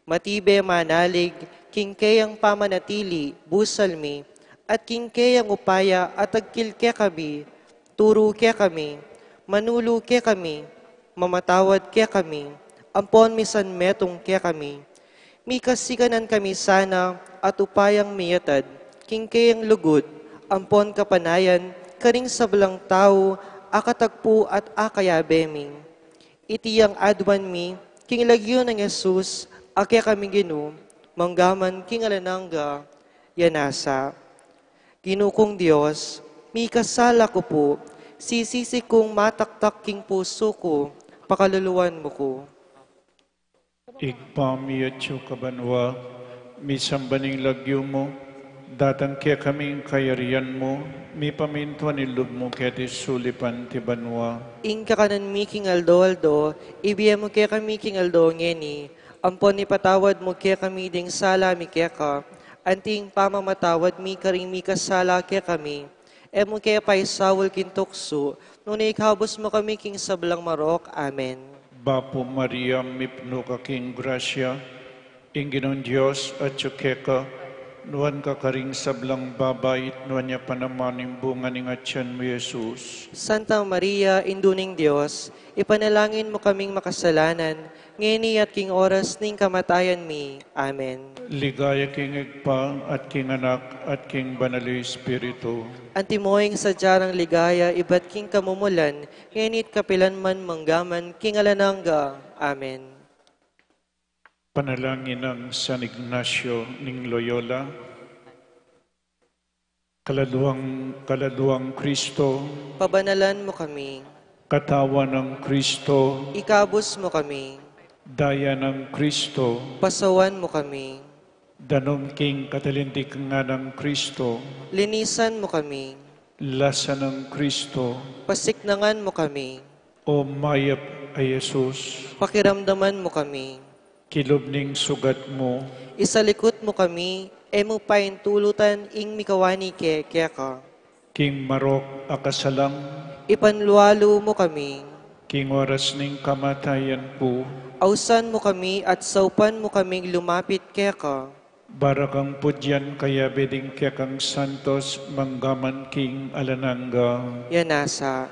Matibe manalig king keyang pamanatili, busal mi, at king keyang upaya at agkil kekami, turu kekami, manulu kekami, mamatawad kekami, ampon misan metung kekami. Mikasikanan kami sana at upayang miyatad king keyang lugud ampon kapanayan karing sablang tau a katagpu at a kayabe mi. Iti yang aduan mi king lagyu nang Jesus a kekaming Ginu, manggaman king alang angga. Ya nasa. Ginu kung Dios, mikasala ku pu, sisisi kung mataktak king pusu ku, pakaluluan mu ku. Ibpa mi atsu ka banua, misamban ing lagyu mu, datang kekami ing kayarian mu, mipamintuan ing lub mu keti sulip anti banua. Ing kakanan mi king aldo-aldo, ibie mu kekami king aldo ngeni, ampon ipatawad mu kekami ding sala mi keka, anting pamamatawad mi karing mikasala kekami. E mu ke paisaul king tuksu, nune ikabus mu kami king sablang marok. Amen. Bapu Maria, mipnu ka king grasya, ing Ginung Dios atsu keka, nuan ka karing sablang babai, at nuan ya pa naman ing bunga ning atian mu, Jesus. Santa Maria, Indu ning Dios, ipanalangin mu kaming makasalanan, ngeni at king oras ning kamatayan mi. Amen. Ligaya king Ibpa, at king Anak, at king Banal a Espiritu. Antimo ing sadya rang ligaya, ibat king kamumulan, ngeni at kapilan man, manggaman king alang angga. Amen. Panalangin nang San Ignacio ning Loyola. Kalaluang, kalaluang Kristo. Pabanalan mu kami. Katawan nang Kristo. Ikabus mu kami. Daya nang Kristo. Pasawan mu kami. Danum king katalindikan nang Kristo. Linisan mu kami. Lasa nang Kristo. Pasiknangan mu kami. O mayap a Jesus, pakiramdaman mu kami. Kilub ning sugat mu, isalikut mu kami, e mu paintulutan ing mikawani ke keka. King marok a kasalang, ipanlualu mu kami. King oras ning kamatayan pu, ausan mu kami at saupan mu kaming lumapit keka. Para kang pudyan kayabe ding kekang santos manggaman king alang angga. Yanasa.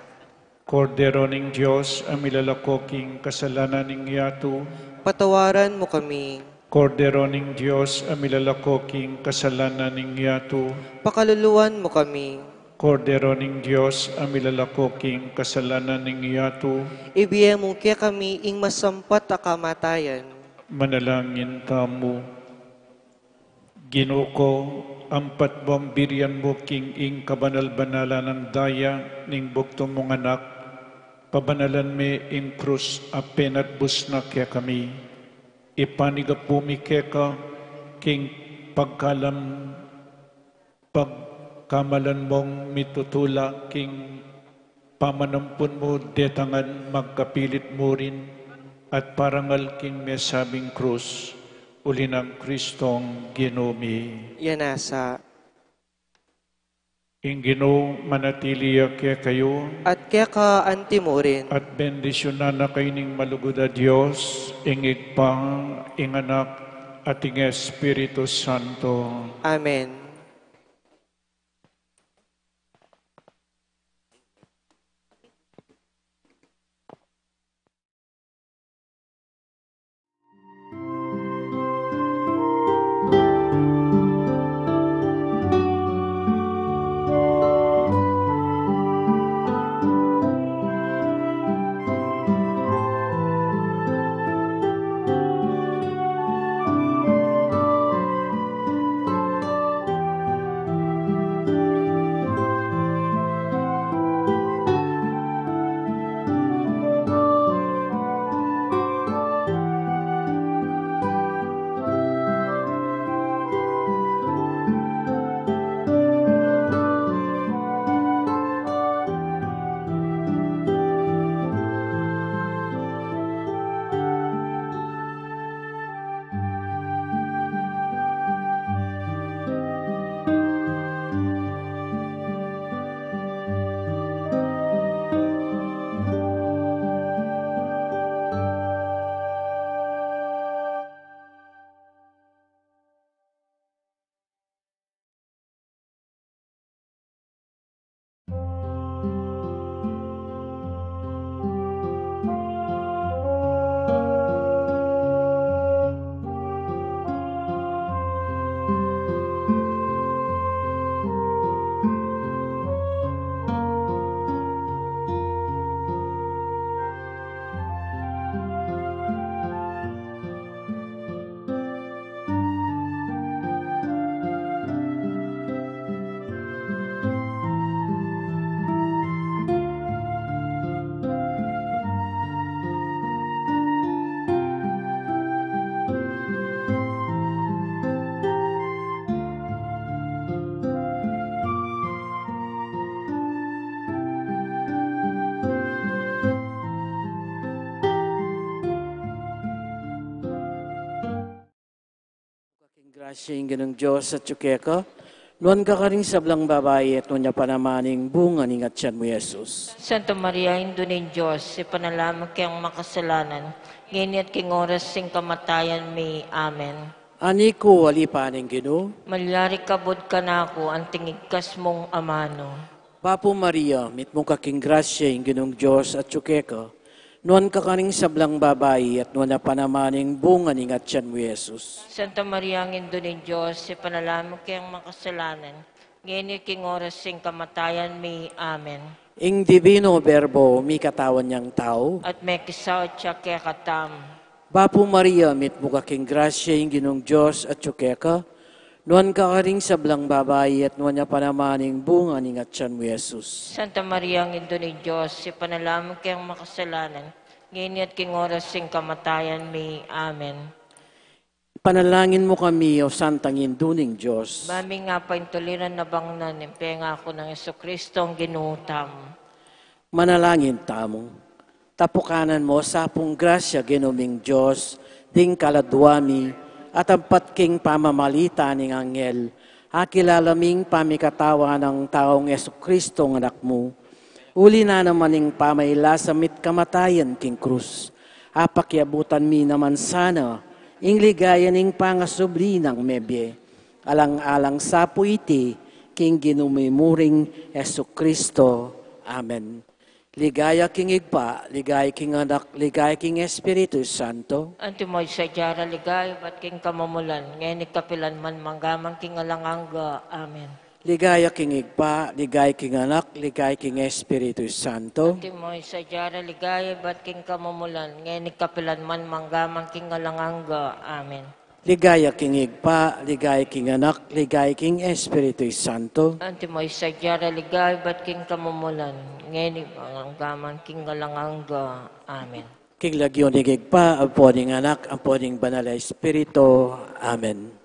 Kordero ning Dios a milalako king kasalanan ning yatu, patawaran mu kami. Kordero ning Dios a milalako king kasalanan ning yatu, pakaluluan mu kami. Kordero ning Dios a milalako king kasalanan ning yatu, ibie mu kekami ing masampat a kamatayan. Manalangin tamu. Ginu ku, ampat bang birian mu king ing kabanal-banalan a daya ning bugtung mung Anak, pabanalan me ing krus a penatbus na kekami. Ipanyawad mi keka king pagkalam pagkamalan mung mitutula king pamanampun mu, detang ngan magkapilit murin at parangal king mesabing krus, uli nang Kristong Ginu mi. Yanasa. Ing Ginu manatili ya kekayu. At keka anti murin. At bendisyunan na kayu ning malugud a Dios, ing Ibpa, ing Anak, at ing Espiritu Santo. Amen. King grasya ing Ginung Dios atyu keka, nuan ka karing sablang babai at nuan ya pa naman ing bunga ning atyan mu, Jesus. Santa Maria, Indu ning Dios, ipanalangin mu keng makasalanan, ngeni at king oras ning kamatayan mi. Amen. Anak ku, ali pa ning Ginu. Malyari kabud kanaku anting igkas mung amanu. Bapu Maria, mitmu ka king grasya, ing Ginung Dios atyu keka. Nuan ka karing sablang babai, at nuan ya pa naman ing bunga ning atyan mu, Jesus. Santa Maria, Indu ning Dios, ipanalangin mu keng makasalanan, ngeni at king oras ning kamatayan mi. Amen. Ing Divino Verbo, mikatawan yang tau. At mekisaut ya kekatamu. Bapu Maria, mitmu ka king grasya, ing Ginung Dios atyu keka. Nuan ka karing sablang babai, at nuan ya pa naman ing bunga ning atyan mu, Jesus. Santa Maria, Indu ning Dios, ipanalangin mu keng makasalanan, ngeni at king oras ning kamatayan mi. Amen. Panalangin mu kami, O Santang Indu ning Dios. Ba ming apaintuliran na bang na ning pengaku nang Jesucristo, Ginu tamu. Manalangin tamu. Tapukanan mo sa pung grasya, Ginu ming Dios, ding kaladua mi, at ampat king pamamalita ning anghel, akilala ming pamikatawan nang taung Jesucristo, Anak mu. Uli na naman ning pamailasa mi't kamatayan king krus, apakiabutan mi naman sana ing ligaya ning pangasubli nang mebie. Alang-alang sa pu iti king Ginu mi mu ring Jesucristo. Amen. Ligaya king Ibpa, ligaya king Anak, ligaya king Espiritu Santo. Antimo ing sadya ra ligaya ibat king kamumulan, ngeni at kapilan man, mangga man king alang angga. Amen. Ligaya king Ibpa, ligaya king Anak, ligaya king Espiritu Santo. Antimo ing sadya ra ligaya ibat king kamumulan, ngeni at kapilan man, mangga man king alang angga. Amen. Ligaya king Ibpa, ligaya king Anak, ligaya king Espiritu Santo. Antimo ing sadya ra ligaya ibat king kamumulan, ngeni at kapilan man, mangga man king alang angga. Amen. King lagyu ning Ibpa, ampo ning Anak, ampo ning Banal a Espiritu. Amen.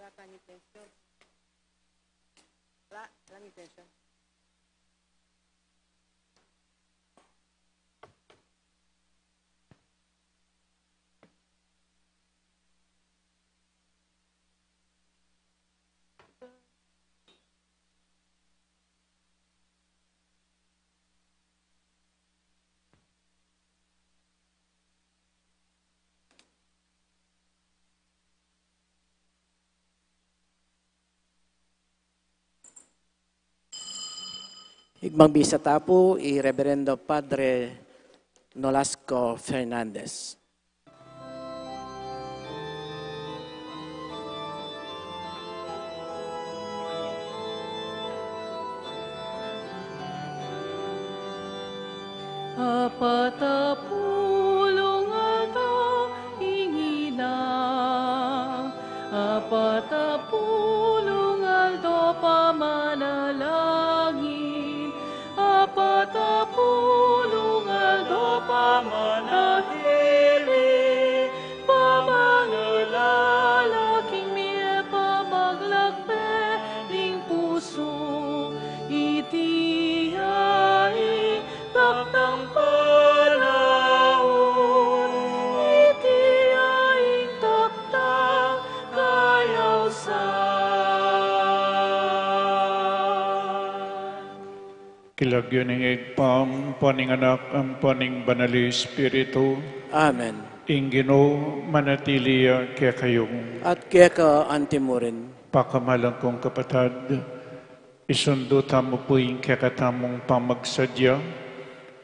Wala tayong intensyon. Wala, walang intensyon. Ing magmisa ta pu i Reverendo Padre Nolasco Fernandez. Apat a pulung aldo ing ina, apat a pulung aldo pamanalangin, apat a pulung aldo pamanatili, pamangalala king mie, pamaglakbe ning pusu, iti ya ing taktang panaun, iti ya ing taktang kayausan. King lagyu ning Ibpa, ampo ning Anak, ampo ning Banal a Espiritu. Amen. Ing Ginu manatili ya kekayu. At keka antimurin. Pakamalan kung kapatad, isundu tamu pu ing kekatamung pamagsadya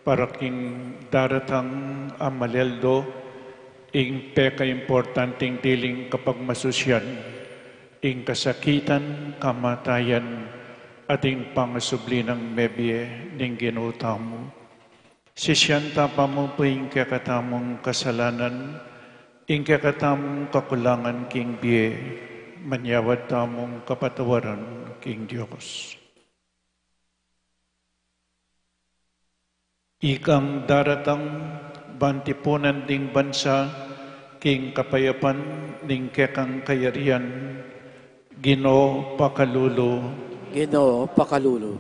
para king daratang a malaldo, ing pekaimportanteng diling kapagmasusyan, ing kasakitan, kamatayan, at ing pangasubli nang mebie ning Ginu tamu. Sisian ta pa mu pu ing kekatamung kasalanan, ing kekatamung kakulangan king bie, manyawad tamung kapatawaran king Dios. Ikang daratang ban tipunan ding bansa king kapayapan ning kekang kayarian, Ginu pakalulu. Ginu pakalulu.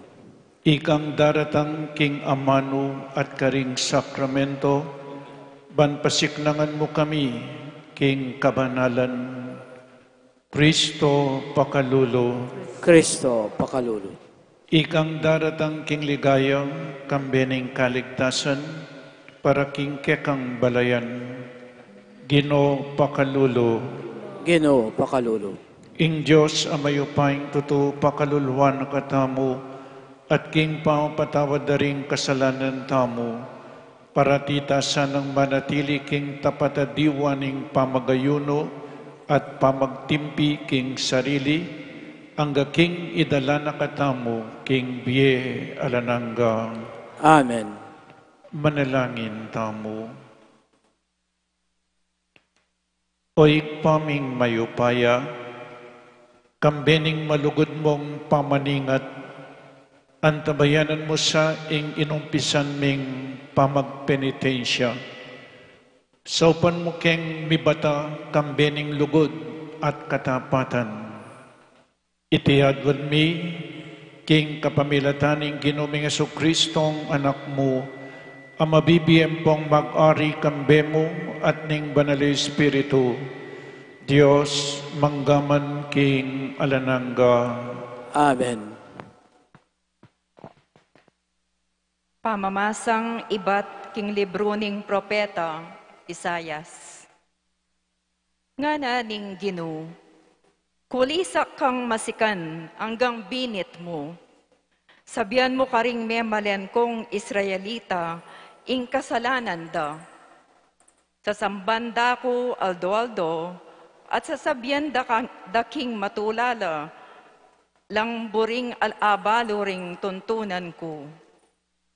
Ikang daratang king amanu at karing sakramento, ban pasiknangan mu kami king kabanalan, Kristo pakalulu. Kristo pakalulu. Ikang daratang king ligaya, kambe ning kaligtasan, para king kekang balayan, Ginu pakalulu. Ginu pakalulu. Ing Dios a mayupayang tutu pakaluluan na katamu, at king pamapatawad da ring kasalanan tamu, parati ta sanang manatili king tapat a diwa ning pamagayunu at pamagtimpi king sarili, angga king idala na katamu king bie alang angga. Amen. Manalangin tamu. O Ibpa ming mayupaya, kambe ning malugud mung pamaningat, antabayanan mu sa ing inumpisan ming pamagpenitensya. Saupan mu keng mibata kambe ning lugud at katapatan. Iti adwan mi, king kapamilatan ning Ginu ming Jesucristong Anak mu, a mabibie ampong mag-ari kambe mu at ning Banal a Espiritu, Dios, mangga man king alang angga. Amen. Pamamasang ibat king libru ning propeta Isaias. Ngana ning Ginu, kulisak kang masikan anggang binit mu. Sabian mu karing memalen kung Israelita ing kasalanan da. Sasamban da ku aldo-aldo, at sasabian da ka-, da king matulala, lang buring al-, abalu ring tuntunan ku,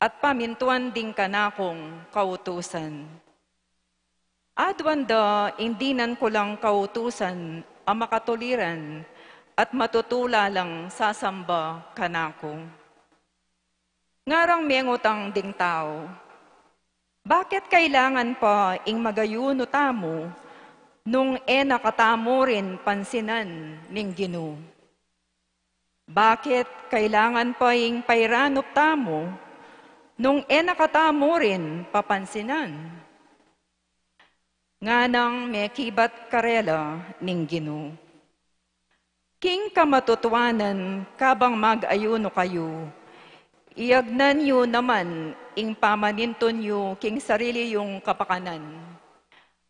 at pamintuan ding kanakung kautusan. Aduan da ing dinan ku lang kautusan a makatuliran at matutula lang sasamba kanaku. Ngarang mengutang ding tau, "Bakit kailangan pa ing magayuno tamu nung e na katamu rin pansinan ning Ginu? Bakit kailangan pa ing pairanup tamu nung e na katamu rin papansinan?" Nganang mekibat karela ning Ginu, "King kamatutuanan, kabang mag-ayuno kayu, iyagnan yu naman ing pamanintun yu king sarili yung kapakanan,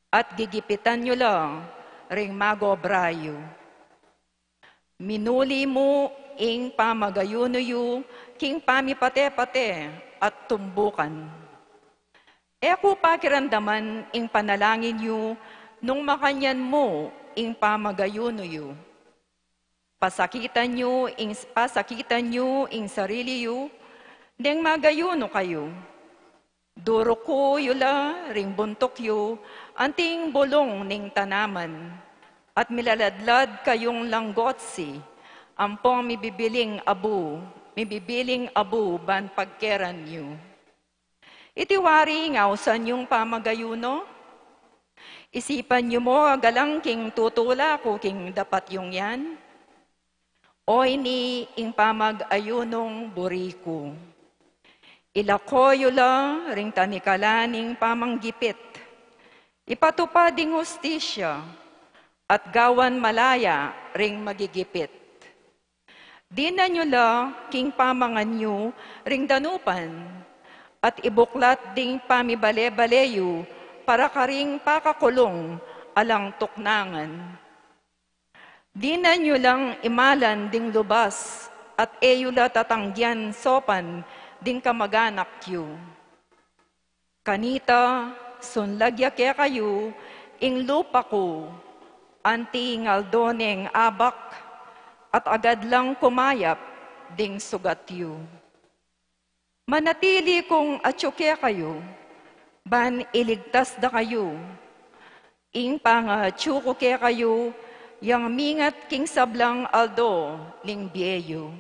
at gigipitan yu la ring magobra yu. Minuli mu ing pamagayuno yu king pamipate-pate at tumbukan. E ku pakiramdaman ing panalangin yu nung makanyan mu ing pamagayuno yu. Pasakitan yu ing, pasakitan yu ing sarili yu, deng magayuno kayu. Duruku yu la ring buntuk yu anting bulung ning tanaman, at milaladlad kayung langgotsi ampong mibibiling abu, mibibiling abu ban pagkeran yu. Iti wari ing ausan yung pamagayuno? Isipan yu mu agalang king tutula ku king dapat yung yan? O ini ing pamag-ayunung buri ku. Ilako yu la ring tanikalan ning pamanggipit. Ipatupad ding hustisya, at gawan malaya ring magigipit. Dinan yu la king pamangan yu ring danupan, at ibuklat ding pamibale-bale yu para karing pakakulung alang tuknangan. Dinan yu lang imalan ding lubas, at e yu la tatanggian sopan ding kamag-anak yu. Kanita, sunlag ya kekayu ing lupa ku, anti ing aldo neng abak, at agad lang kumayap ding sugat yu. Manatili kung atyu kekayu, ban iligtas da kayu. Ing pangaatyu ku kekayu, yang mingat king sablang aldo ning bie yu.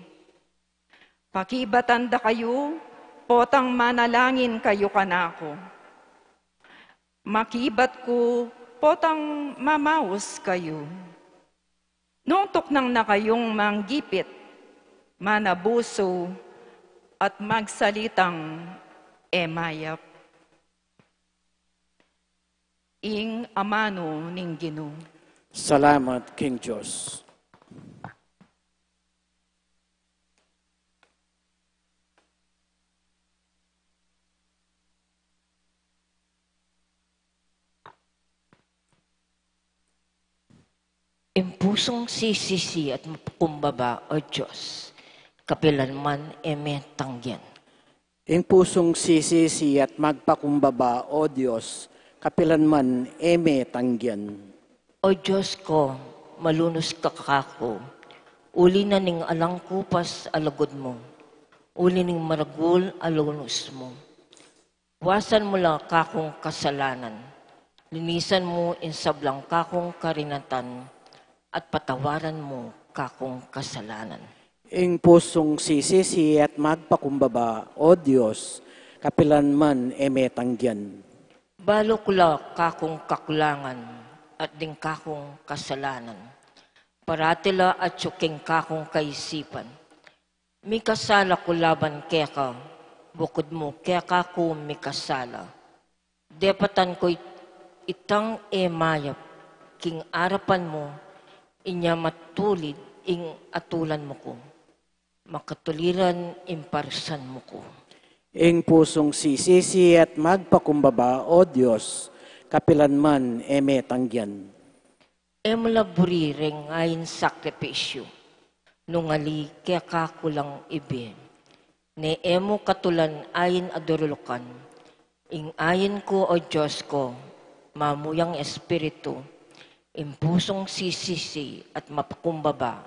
Pakibatan da kayu, potang manalangin kayu kanaku. Makibat ku, potang mamaus kayu. Nung tuknang na kayung manggipit, manabusu, at magsalitang e mayap. Ing amanu ning Ginu. Salamat king Dios. Ing pusung sisisi at magpakumbaba, O Dios, kapilan man e me tanggian. Ing pusung sisisi at magpakumbaba, O Dios, kapilan man e me tanggian. O Dios ko, malunus ka kaku, uli na ning alang kupas a lugud mu, uli ning maragul a lunus mu. Wasan mu la kakung kasalanan, Linisan mu ing sablang kakung karinatan, at patawaran mu kakung kasalanan. Ing pusung sisisi at magpakumbaba, O Dios, kapilan man e me tanggian. Balu ku la kakung kakulangan, at ding kakung kasalanan. Parati la atyu king kakung kaisipan. Mikasala ku laban keka, bukud mu keka ku mikasala. Depatan ku it-, itang e mayap, king arapan mu, inya matulid ing atulan mu ku. Makatuliran ing parsan mu ku. Ing pusung sisisi at magpakumbaba, O Dios, kapilan man e me tanggian. E mu la buri reng ain sakripisyu, nung ali keka ku lang ibie. Ne e mu katulan ain a durulukan, ing ain ku, O Dios ku, mamuyang espiritu, ing pusung sisisi at mapakumbaba,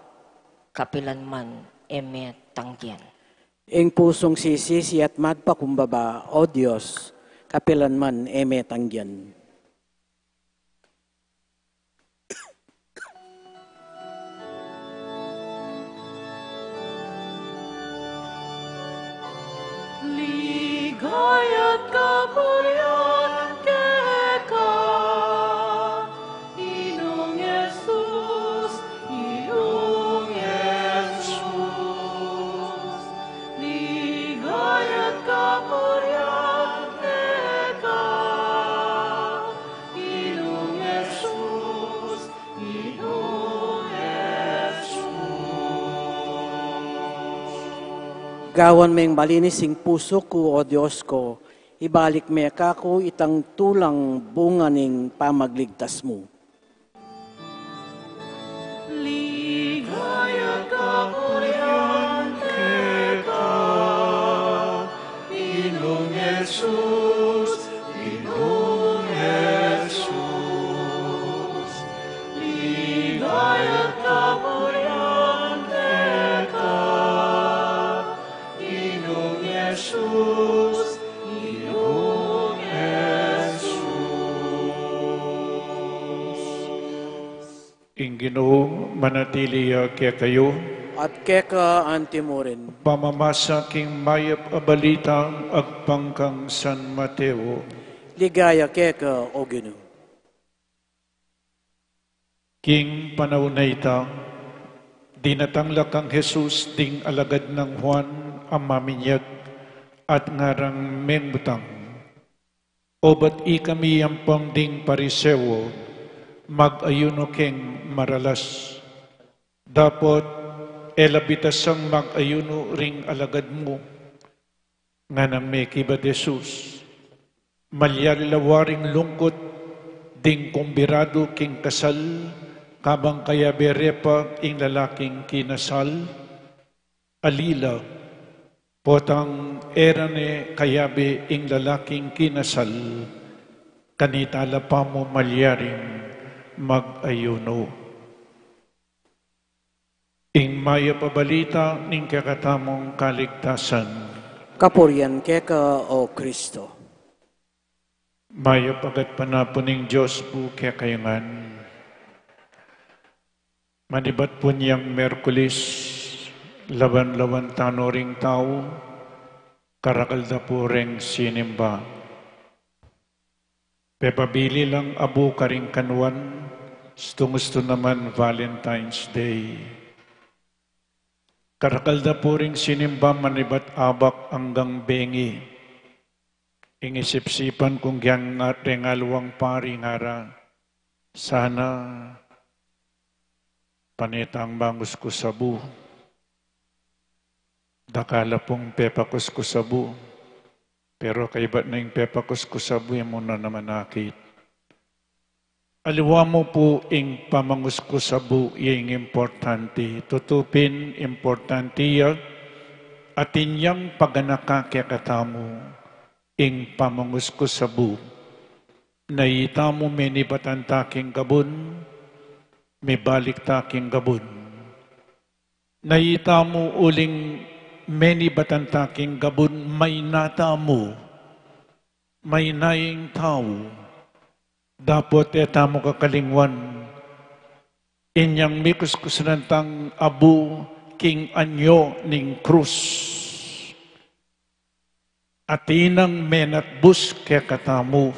kapilan man e me tanggian. Ing pusung sisisi at magpakumbaba, O Dios, kapilan man e me tanggian. Ligaya't kapurian keka, Ginung Jesus, Ginung Jesus. Ligaya't kapurian keka, Ginung Jesus, Ginung Jesus. Gawan meng malinis ing pusu ku, O Dios ku, ibalik me kaku itang tulang bunga ning pamagligtas mu. Ligaya't kapurian keka, Ginung Jesus, Ginung Jesus. Ligaya't kapurian keka, Ginung Jesus, Ginung Jesus. Ing Ginu manatili ya kekayu. At keka antimurin. Pamamasa king Mayap a Balita agpang kang San Mateo. Ligaya keka, O Ginu. King panaun a ita, dinatang la kang Jesus ding alagad nang Juan a maminyag at ngarang mengutang, "Obat ikami ampong ding Pariseo mag-ayuno keng maralas. Dapot e la bitasang mag-ayuno ring alagad mu." Nganang mekibat Jesus, "Malyari la waring lungkut ding kumbidadu king kasal, kabang kayabe re pa ing lalaking kinasal? Ali la, potang e ra ne kayabe ing lalaking kinasal, kanita la pamu malyaring mag-ayuno." Ing Mayap a Balita ning kekatamung kaligtasan. Kapurian keka, O Kristo. Mayap a gatpanapun ning Dios pu kekayu ngan. Manibat pung yang Miyerkulis, lawan-lawan tano ring tau, karakal da pu reng sinimba. Pepabilin lang abu karing kanuan, stung-stung naman Valentine's Day. Karakal da pu ring sinimba manibat abak anggang bengi. Ing isip-isipan kung gyan nga, deng aliwang pari ngara, sana pane tang mangus ku sabu. Dakal la pung pepakus ku sabu. Pero kaybat na ing pepakus ku sabu, e mu na naman akit. Aliwa mu pu ing pamangus ku sabu, ya ing importante. Tutu pin importante ya, atin yang paganaka kekatamu, ing pamangus ku sabu. Na itamu menibatan ta king gabun, mibalik ta king gabun. Na itamu uling menibatan ta king gabun, maina tamu, maina ing tau. Dapot e tamu kakalingwan inyang mikuskusan tang abu king anyo ning krus. Atin nang menatbus kekatamu.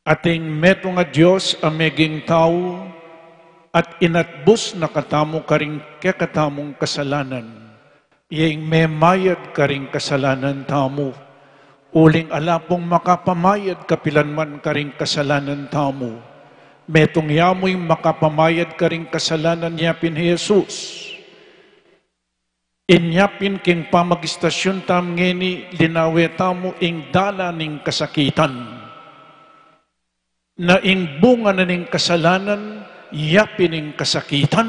Atin metung a Dios a meging tau, at inatbus na katamu karing kekatamung kasalanan. Iya ing memayad karing kasalanan tamu. Uling ala pung makapamayad kapilan man karing kasalanan tamu. Metung ya mu ing makapamayad karing kasalanan, inya pin i Jesus. Inya pin king pamagistasyun tamu ngeni, linawe tamu ing dalan ning kasakitan. Na ing bunga na ning kasalanan, ya pin ing kasakitan.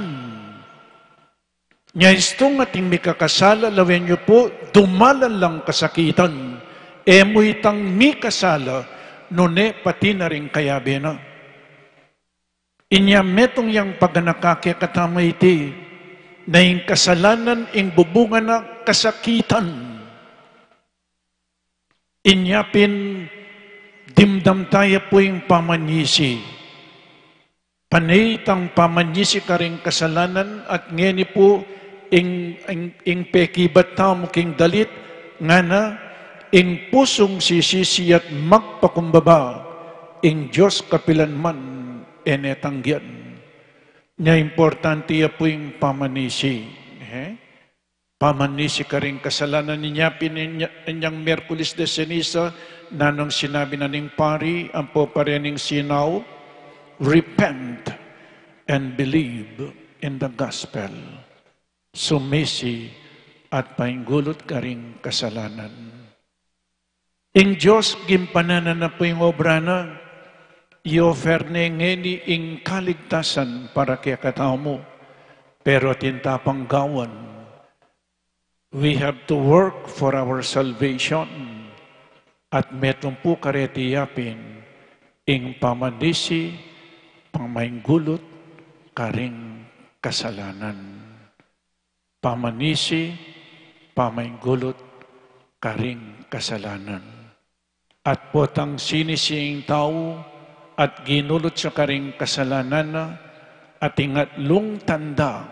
Nya istung ating mikakasala, lawen yu pu, dumalan lang kasakitan. E mu itang mikasala, nune pati na ring kayabe na. Inya metung yang paganaka kekatamu iti, na ing kasalanan ing bubunga na kasakitan. Inya pin dimdam taya pu ing pamanyisi. Pane itang pamanyisi karing kasalanan at ngeni pu ing, ing, ing pekibat tamu king dalit, ngana, ing pusung sisisi at magpakumbaba, ing Dios kapilan man e ne tanggian. Nya importante ya pu ing pamanisi. Eh? Pamanisi karing kasalanan. Inya pin inya, inyang Miyerkules de Ceniza, nanung sinabi na ning pari, ampo pa rening sinaw, "Repent and believe in the gospel." Sumisi at painggulut karing kasalanan. Ing Dios, gimpanan na na pu ing obra na, i-offer ne ngeni ing kaligtasan para kekatamu. Pero atin ta pang gawan, we have to work for our salvation. At metung pu kareti ya pin ing pamanisi, pamainggulut karing kasalanan. Pamanisi, pamainggulut karing kasalanan. At potang sinisi ing tau at ginulut ya karing kasalanan na, ating atlung tanda,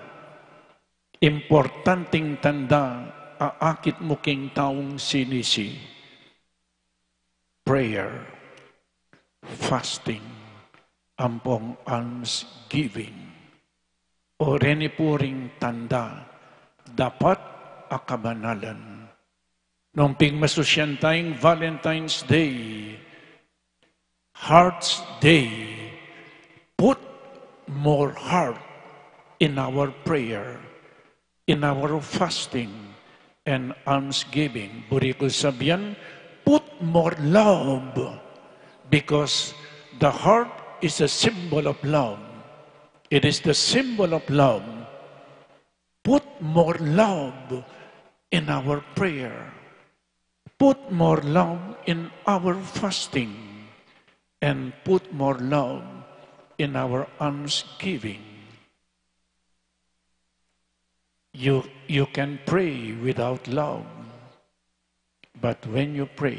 importanting tanda a akit mu king taung sinisi. Prayer, fasting, ampong almsgiving. O reni pu ring tanda, dapat a kabanalan. Nung pigmasusyan tayang Valentine's Day, Hearts Day, put more heart in our prayer, in our fasting and almsgiving. Buri kung sabian, put more love, because the heart is a symbol of love. It is the symbol of love. Put more love in our prayer. Put more love in our fasting. And put more love in our almsgiving. You, you can pray without love, but when you pray,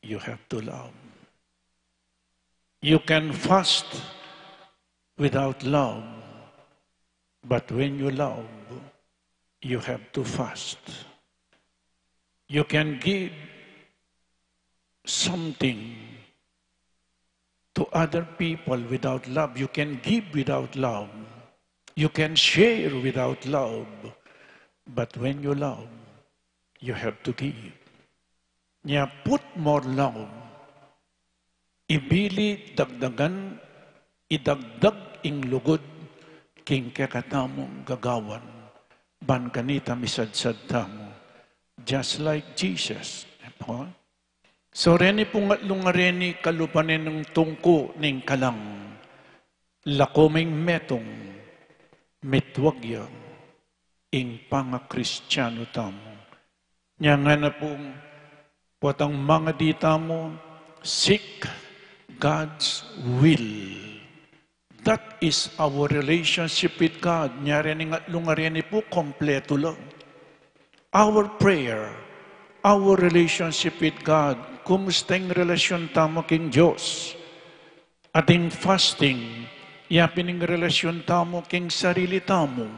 you have to love. You can fast without love, but when you love, you have to fast. You can give something to other people without love. You can give without love. You can share without love. But when you love, you have to give. Nya, put more love. Ibili dagdagan, idagdag ing lugud king kekatamung gagawan, ban kanita misadsad tamu, just like Jesus. Apo? So, reni pung atlung a reni, kalupa ne nung tungku ning kalang, lako meng metung, mitwag ya ing pangakristianu tamu. Nya ngana pung, potang mangadi tamu, seek God's will. That is our relationship with God. Nya rening atlung a reni pu, kompletu la. Our prayer, our relationship with God, kumusta ing relasyon tamu king Dios? Ating fasting, yapin ing relasyon tamu king sarili tamu.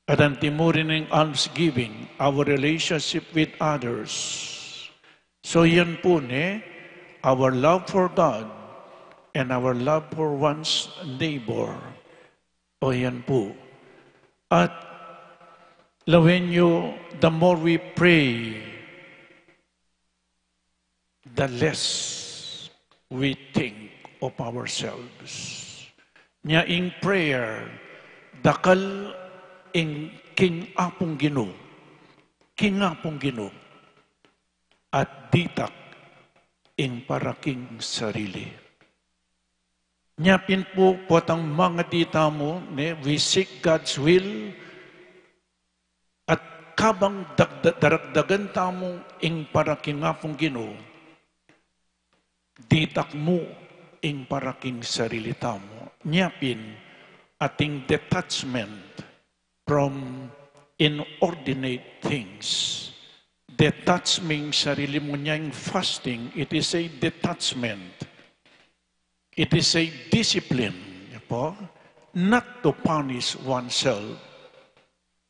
At antimurin ing almsgiving, our relationship with others. So yan po ne, our love for God and our love for one's neighbor. O yan po. At lawen yu, the more we pray, the less we think of ourselves. Nya ing prayer, dakal ing king Apung Ginu. King Apung Ginu. At ditak ing para king sarili. Nya pin po, potang mangadi tamu, ne, we seek God's will, at kabang dagda-, daragdagan tamu ing para king Apung Ginu, ditak mu ing para king sarili tamu. Nya pin, ating detachment from inordinate things. Detach mu ing sarili mu. Nya ing fasting, it is a detachment. It is a discipline, ya po, not to punish oneself.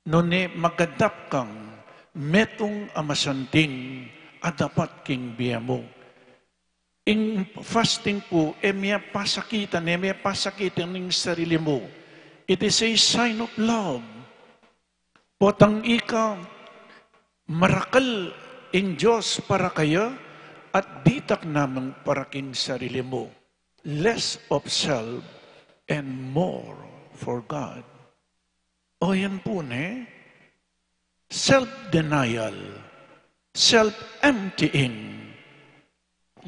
Nune magadap kang metung a masanting a dapat king bie mu. Ing fasting po, e mu ya pasakitan, e mu ya pasakitan ing sarili mu. It is a sign of love. Potang ika, marakal ing Dios para kaya, at ditak na mu ing para king sarili mu. Less of self and more for God. O yan po ne, self-denial, self-emptying,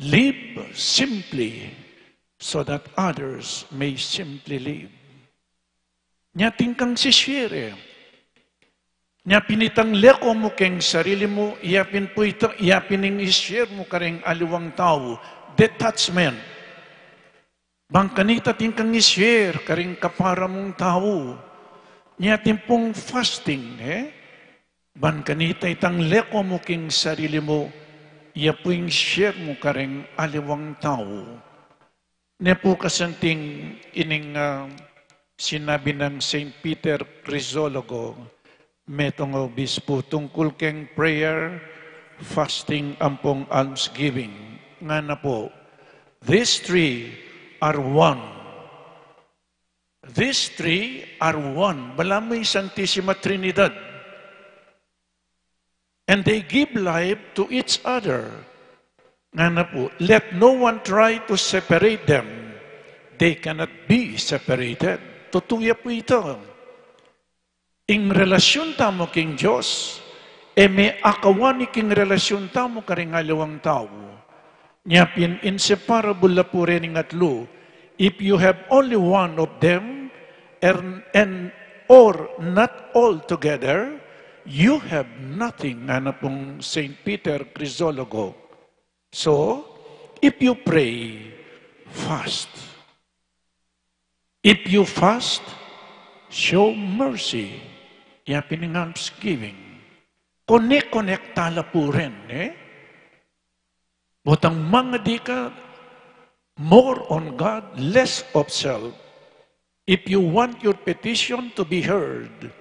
live simply so that others may simply live. Nya atin kang sishare. Nya pin itang leko mu keng sarili mu, iya pin pu ita, iya pin ing ishare mu karing aliwang tau. Detachment. Bang kanita atin kang ishare karing kapara mung tau. Nya atin pung fasting, e? Bang kanita itang leko mu keng sarili mu, iya pu ing share mu karing aliwang tau. Ne pu kasanting ining, ah, sinabi nang Saint Peter Chrysologo, metung a obispo, tungkul keng prayer, fasting, ampong almsgiving. Ngana pu, these three are one. These three are one. Balamu ing Santisima Trinidad. And they give life to each other. Ngana pu, let no one try to separate them. They cannot be separated. Tutu ya pu ita. Ing relasyun tamu king Dios, e me akawani king relasyun tamu karing aliwang tau. Nya pin inseparable la pu reng atlu. If you have only one of them, and, and or not all together, you have nothing, ngana pung Saint Peter Chrysologo. So, if you pray, fast. If you fast, show mercy. Ya pin ing almsgiving. Konek-konek tala pu rin, e? Butang mangadi ka, more on God, less of self. If you want your petition to be heard,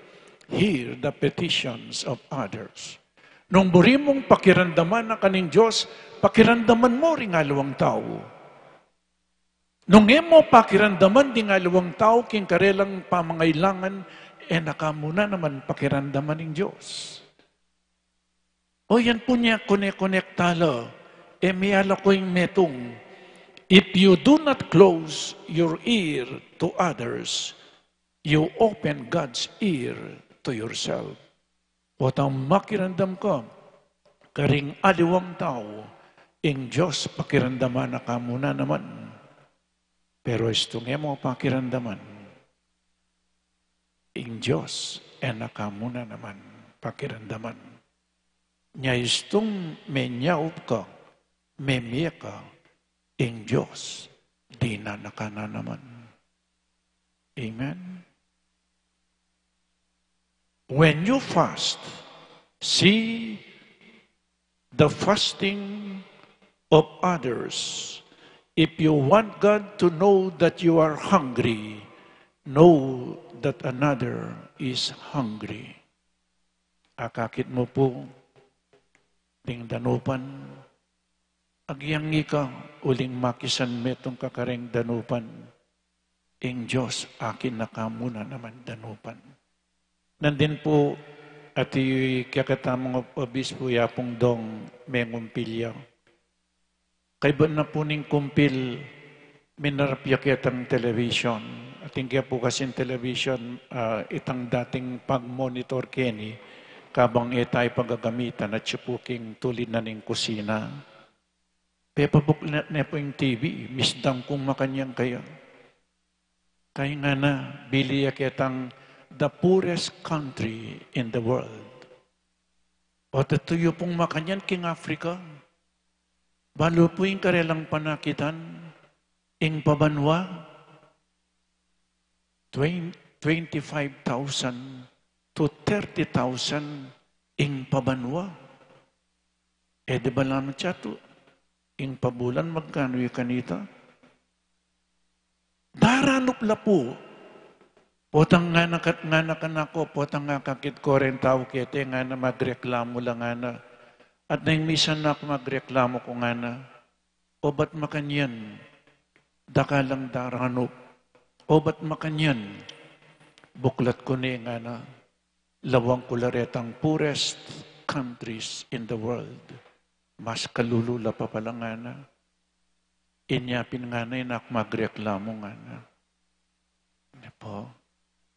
hear the petitions of others. Nung buri mung pakiramdaman na ka ning Dios, pakiramdaman mu ring aliwang tau. Nung e mu pakiramdaman ding aliwang tau king karelang pamangailangan, e na ka mu na naman pakiramdaman ning Dios. O yan pu nya, konek-konek tala, e me ala ko ing metung. If you do not close your ear to others, you open God's ear to yourself. Potang makiramdam ka karing aliwang tau, ing Dios pakiramdaman na ka mu na naman. Pero istung e mu pakiramdaman, ing Dios e na ka mu na naman pakiramdaman. Nya istung menyaup ka, memie ka, ing Dios dinan na ka na naman. Amen. When you fast, see the fasting of others. If you want God to know that you are hungry, know that another is hungry. Akakit mu pu ding danupan, agyang ika uling makisan metung ka kareng danupan, ing Dios akin na ka mu na naman danupan. Nandin pu, atiu yu kekatamung obispo, ya pung dong mengumpil ya. Kaybat na pu ning kumpil, minarap ya ketang television. Atin ke pu kasing television, ah, itang dating pag-monitor keni, kabang e tayu pagagamitan, atyu pu king tulid na ning kusina. Pepabuklat ne pu ing T V, misdang kung makanyan kaya. Kaya ngana, bili ya ketang the poorest country in the world. O, tatuyu pung makanyan king Africa. Balu pu ing karelang panakitan, ing pabanua, twen-, twenty-five thousand to thirty thousand ing pabanua. E de ba la mu catu, ing pabulan magkanu ya kanita? Daranup la pu. Potang ngana kat-, ngana kanaku, potang akakit ku reng tau keti, ngana, magreklamu la, ngana. At neng misan na ku magreklamu ku, ngana, obat makanyan, dakal lang daranup. Obat makanyan, buklat ku ne, ngana, lawan ku la retang poorest countries in the world. Mas kalulu la pa pala, ngana. Inya pin, ngana, e na ku magreklamu, ngana. Ne pu.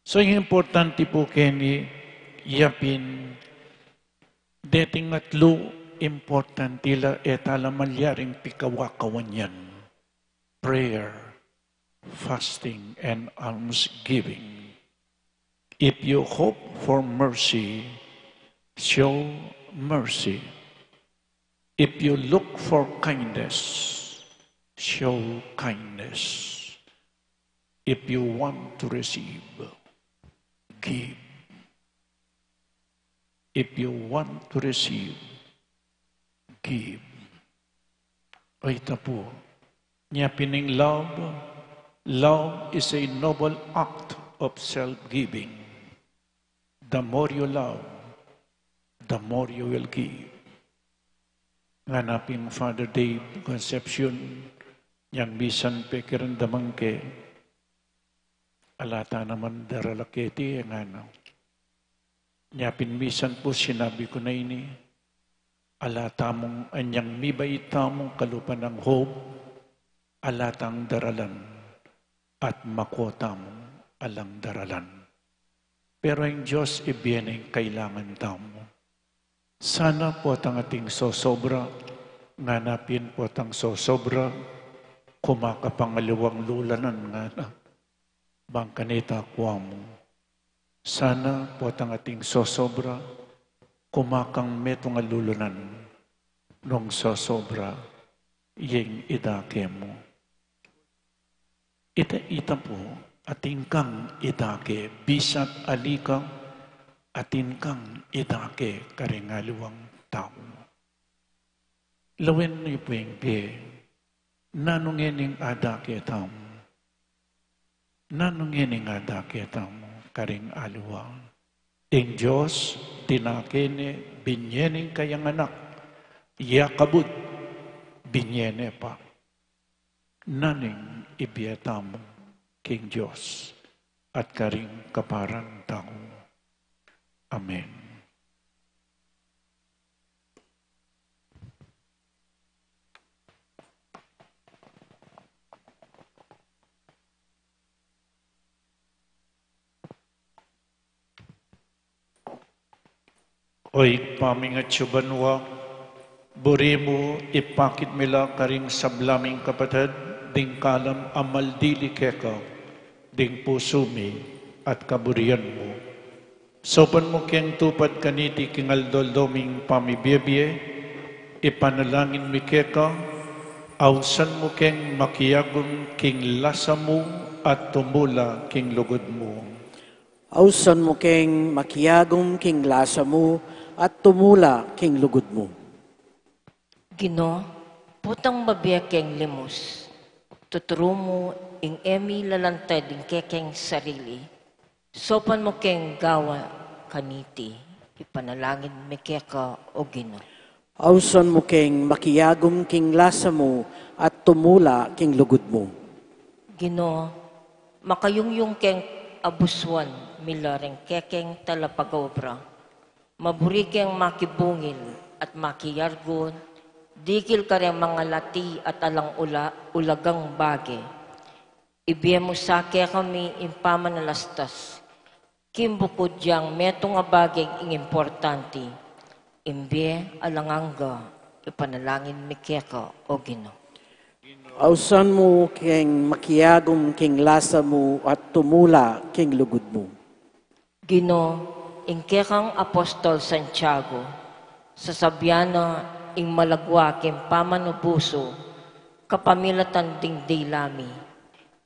So, ing importante pu keni, ya pin, deting atlu, importante la, e tala malyaring pikawakawan yan. Prayer, fasting, and almsgiving. If you hope for mercy, show mercy. If you look for kindness, show kindness. If you want to receive, give. If you want to receive, give. O, ita pu. Nya pin ing love, love is a noble act of self-giving. The more you love, the more you will give. Ngana pin Father Dave Concepcion, nyang misan pekiramdaman ke, ala ta naman darala keti, ngana. Nya pin misan pu sinabi ku na ini, ala tamung anyang mibait tamung kalupa nang Job, ala tang daralan, at makua tamung alang daralan. Pero ing Dios ibie ne ing kailangan tamu. Sana potang ating sosobra, ngana pin potang sosobra, kumakapang aliwang lulanan, ngana. Bang kanita kua mu. Sana potang ating sosobra, kumakang metung a lulanan, nung sosobra yeng idake mu. Ita, ita pu, atin kang idake, bisa't ali ka, atin kang idake, karing aliwang tau. Lawen yu pu ing pie, nanu ngening adake tamu? Nanu ngening adake tamu, karing aliwa? Ing Dios, dinake ne, binie ne ing kayang anak, ya kabud, binie ne pa. Nanu ing ibie tamu king Dios at karing kaparan tau? Amen. O Ibpa ming atsu banua, buri mu ipakit mi la karing sabla ming kapatad ding kalam a maldili keka ding pusu mi at kaburian mu. Saupan mu keng tupad kaniti king aldo-aldo ming pamibiebie, ipanalangin mi keka, ausan mu keng makiagum king lasa mu at tumula king lugud mu. Ausan mu keng makiagum king lasa mu at tumula king lugud mu. Ginu, Putang mabie keng limus, tuturu mu ing e mi lalantad ing kekeng sarili, saupan mu keng gawa kaniti, ipanalangin mi keka, O Ginu. Ausan mu keng makiagum king lasa mu at tumula king lugud mu. Ginu, makayungyung keng abusuan mi la reng kekeng talapag-obra. Maburi keng makibungil at makiyargun, dikil kareng mangalati at alang ula-, ulagang bage. Ibie mu sa kekami ing pamanalastas, king bukud yang metung a bage ing importanti, ing bie alang angga, ipanalangin mi keka, O Ginu. Ausan mu keng makiagum king lasa mu at tumula king lugud mu. Ginu, ing kekang apostol Santiago, sasabian na ing malagwa king pamanubusu, kapamilatan ding dila mi.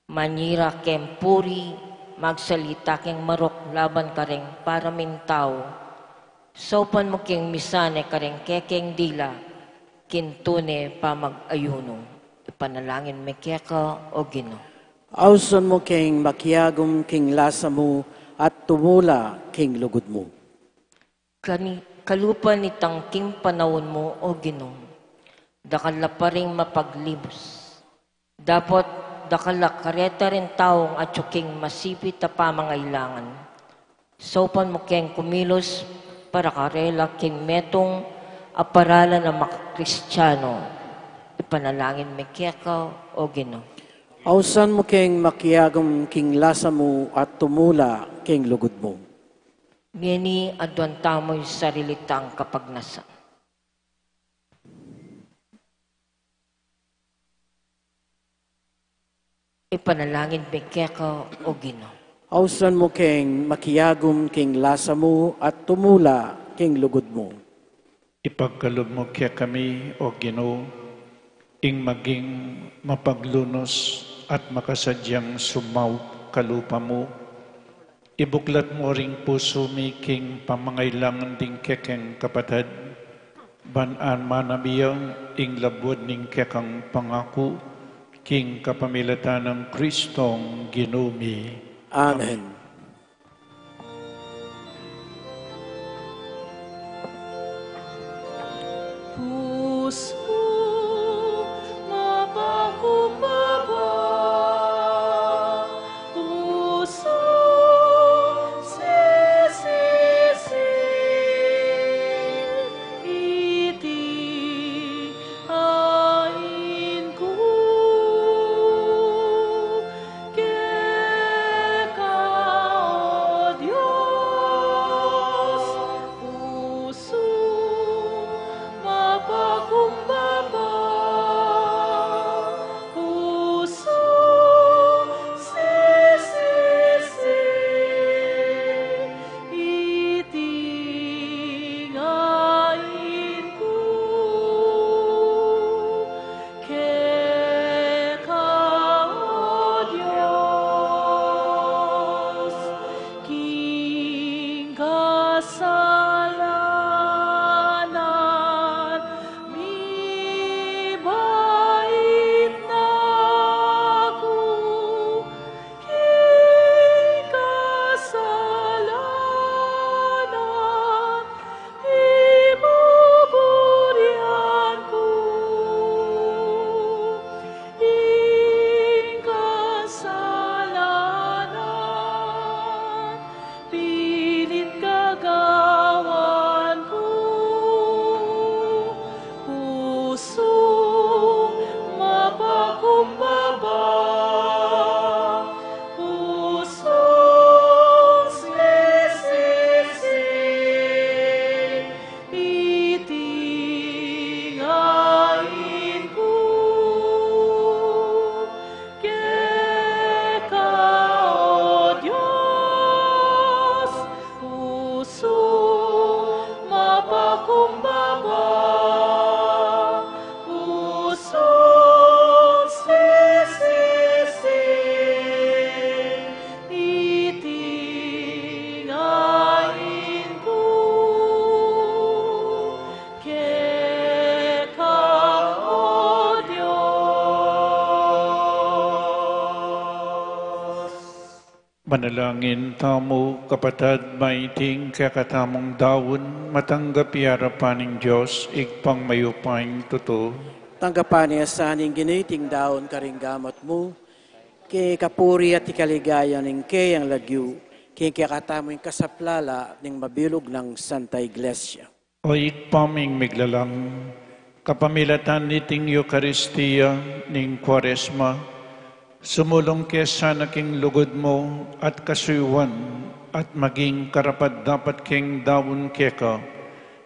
Manyira keng puri, magsalita keng marok laban kareng paraming tau, saupan mu keng misane kareng kekeng dila, king tune pamag-ayunu, ipanalangin mi keka, O Ginu. Ausan mu keng makiagum king lasa mu at tumula king lugud mu. Kani-, kalupa nitang king panaun mu, O Ginu, dakal la pa ring mapaglimus. Dapot dakal la kareta ring taung atyu king masipit a pamangailangan. Saupan mu keng kumilus para karela king metung a paralan a makakristiyanu. Ipanalangin mi keka, O Ginu. Ausan mu keng makiagum king lasa mu at tumula king lugud mu. Ngeni aduan tamu ing sarili tang kapagnasan. Ipanalangin mi keka, O Ginu. Ausan mu keng makiagum king lasa mu at tumula king lugud mu. Ipagkalub mu kekami, O Ginu, ing maging mapaglunus at makasadyang sumaup kalupa mu. Ibuklat mu ring pusu mi king pamangailangan ding kekeng kapatad, ban manamyan ing labud ning kekang pangaku, king kapamilatan nang Kristong Ginu mi. Amen. Pusu mapakumbaba, pusu sisisil, iti ain ku keka. Manalangin tamu, kapatad, ba iting kekatamung daun matanggap ya arapan ning Dios, Ibpang mayupayang tutu. Tanggapan na sa ning Ginu iting daun karing gamat mu, king kapurian at ikaligaya ning keyang lagyu, king kekatamung kasaplalan ning mabilug nang Santa Iglesia. O Ibpa ming miglalang, kapamilatan niting Eukaristia ning Kuaresma, sumulung ke sana king lugud mu at kasuyuan at maging karapat-dapat keng daun keka.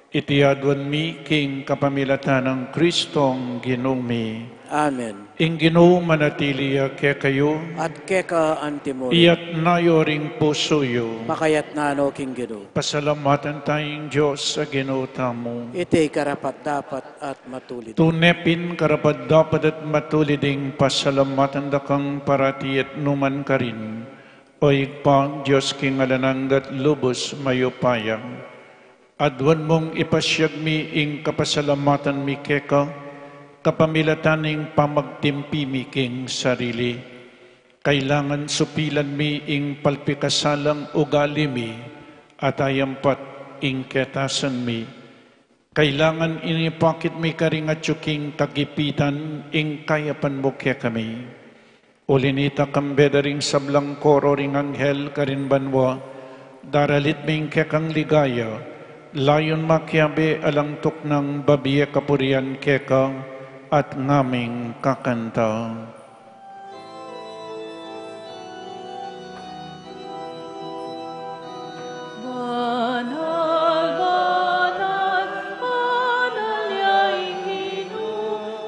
Iti aduan mi king kapamilatan nang Kristong Ginu mi. Amen. Ing Ginu manatili ya kekayu. At keka antimurin. Iyatna yu ring pusu yu. Makayatna no king Ginu. Pasalamatan taya ing Dios a Ginu tamu. Iti karapat-dapat at matulid. Tune pin karapat-dapat at matulid ing pasalamatan da kang parati at nukarin man, O Ibpa, Dios king alang angga at lubus mayupaya. Aduan mung ipasiag mi ing kapasalamatan mi keka, kapamilatan ning pamagtimpi mi king sarili. Kailangan supilan mi ing palpikasalang ugali mi, at ayampat ing ketasan mi. Kailangan inipakit mi karing atyu king kagipitan ing kayapan mu kekami. Uli nita, kambe da ring sablang koro ring anghel karin banua, daralit mi ing kekang ligaya, layun makiabe alang tuknang babie kapurian keka at ngaming kakanta. Banal, banal, banal ya ing Ginu,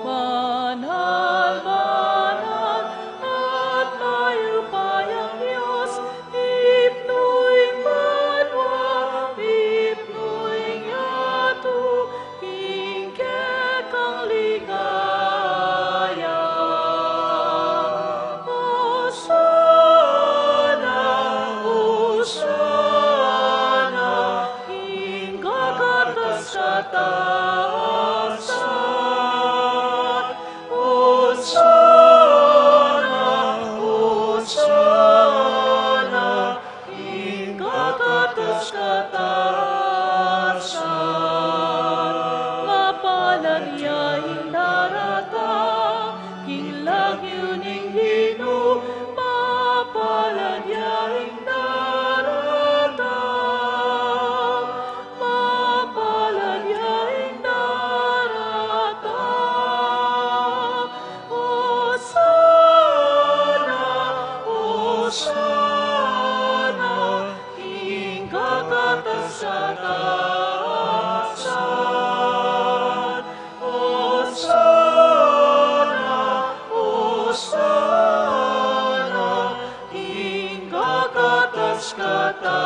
banal, banal, at mayupayang Dios, ipnu ing banua, ipnu ing yatu, king kekang ligaya. Osana, Osana, king kakatas-katasan. Osana, Osana, king kakatas-katasan. Mapalad ya ing daratang king lagyu ning Ginu, mapalad ya ing daratang, mapalad ya ing daratang. Osana, Osana, king kakatas-katasan. Osana, Osana, king kakatas-katasan.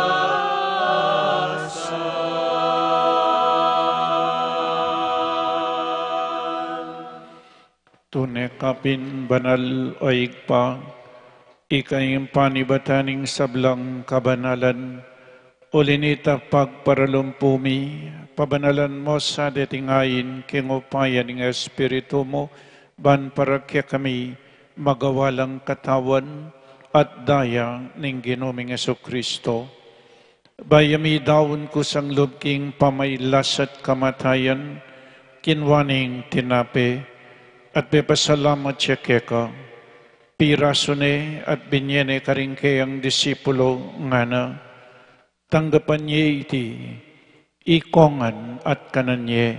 Tune ka pin banal, o Ibpa, ika ing panibatan ning sablang kabanalan. Uli nita, pagparalumpu mi, pabanalan mu sa deting ain king upaya ning Espiritu mu, ban para kekami magawa lang katawan at daya ning Ginu ming Jesucristo. Bayu mi daun kusang lub king pamailas at kamatayan, kinua neng tinape, at pepasalamat ya keka, pirasu ne at binye ne karing keyang disipulo, ngana: Tanggapan ye iti, ikongan at kanan ye.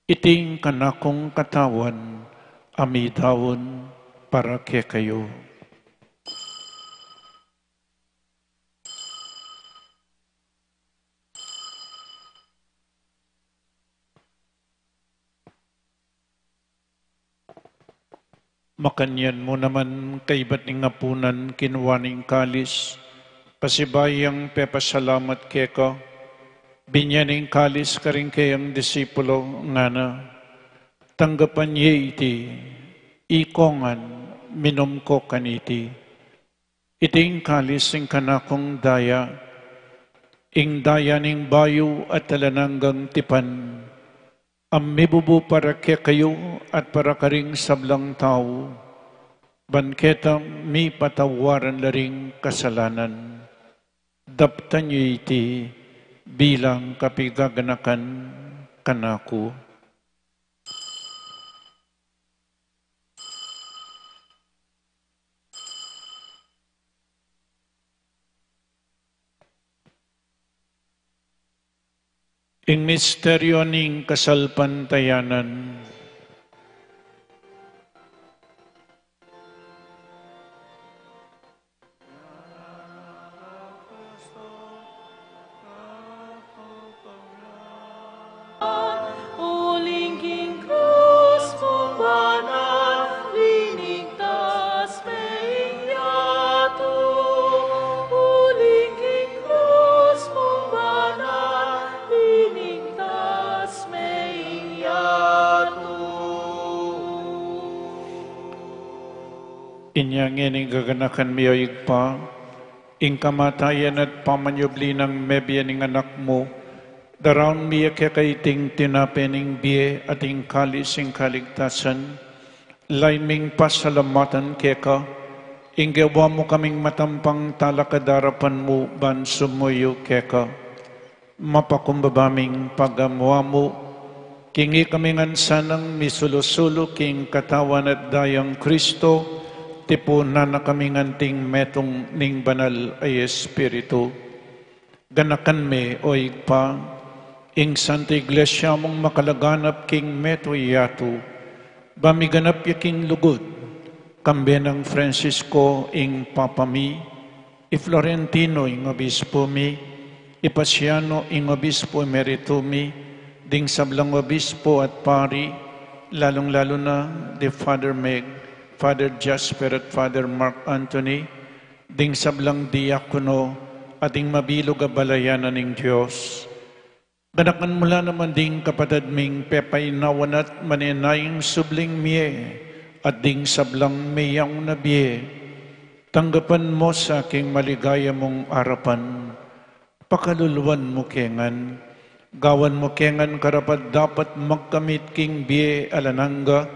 Iti ing kanakung katawan, a midaun para kekayu. Makanyan mu naman, kaybat ning apunan, kinua ne ing kalis, pasibayu yang pepasalamat keka, binye ne ing kalis karing keyang disipulo, ngana: Tanggapan ye iti, ikongan, minum ko kaniti. Iti ing kalis ning kanakung daya, ing daya ning bayu at alang anggang tipan, a mibubu para kekayu at para karing sablang tau, Ban keta mipatawaran la ring kasalanan, daptan yu iti bilang kapigaganakan kanaku. Ing misteryo ning kasalpantayanan. Uling king krus mung banal, linigtas me ing yatu. Uling king krus mung banal, linigtas me ing yatu. Inya ngeni gaganakan mi, o Ibpa, ing kamatayan at pamanyubli nang mebie ning Anak mu, daraun mi keka iting tinape ning bie at ing kalis ning kaligtasan, lain ming pasalamatan keka, ing gewa mu kaming matampang talakad king arapan mu ban sumuyu keka. Mapakumbaba ming pagamu-amu, king ikami ngan sanang misulu-sulu king katawan at dayang Kristo, tipunan na kami ngan anting metung ning Banal a Espiritu. Ganakan me, o Ibpa, ing Santa Iglesia mung makalaganap king metung a yatu, ba miganap ya king lugud, kambe nang Francisco ing Papa mi, i Florentino ing obispo mi, i Paciano ing obispo emerito mi, ding sablang obispo at pari, lalung-lalu na di Father Meg, Father Jasper at Father Mark Anthony, ding sablang diakono, at ding mabilug a balayan na ning Dios. Ganakan mu la naman ding kapatad ming pepainawa na't manenayang subling mie at ding sablang meyaun a bie. Tanggapan mu sa king maligaya mung arapan. Pakaluluan mu ke ngan. Gawan mu ke ngan karapat-dapat magkamit king bie alang angga,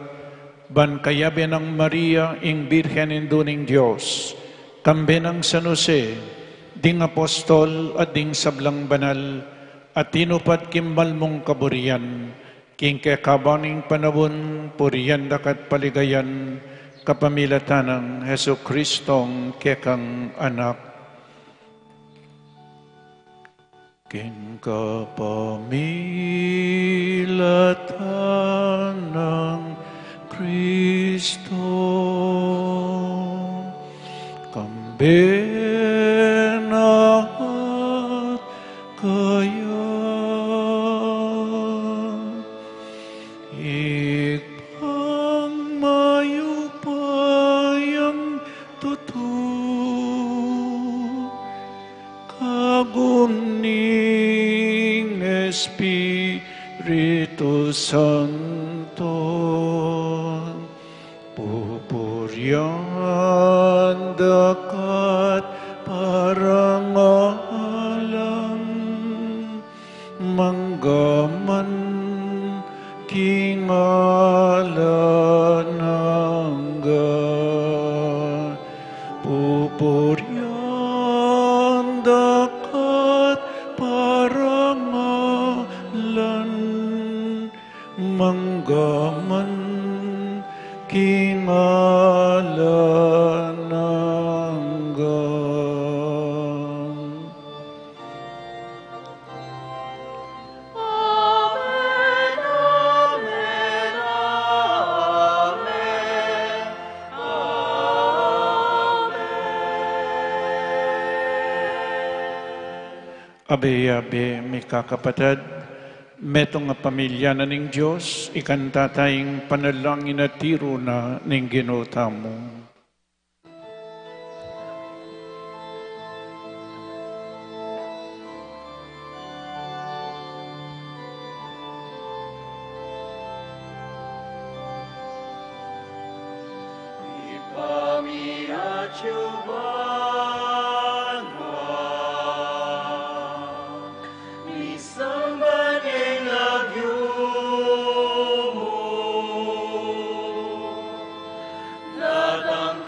ban kayabe nang Maria, ing Birhen Indu ning Dios, kambe nang San Jose, ding apostol at ding sablang banal, a tinupad king malmung kaburian, king kekaban ning panaun, purian da ka at paligayan, kapamilatan nang Jesucristong kekang Anak. King kapamilatan nang Kristo, kambe na at kaya, Ibpang mayupayang tutu, kagun ning Espiritu Santo, pupurian da ka at parangalan, mangga man king alang angga. Pupurian da ka at parangalan, mangga man king alang angga. Amen, amen, amen, amen. Abe-abe, mikakapatad, metung a pamilya na ning Dios, ikanta taya ing panalangin a tiru na ning Ginu tamu. Ibpa mi atsu ka banua, misamban ya ing lagyu mu, datang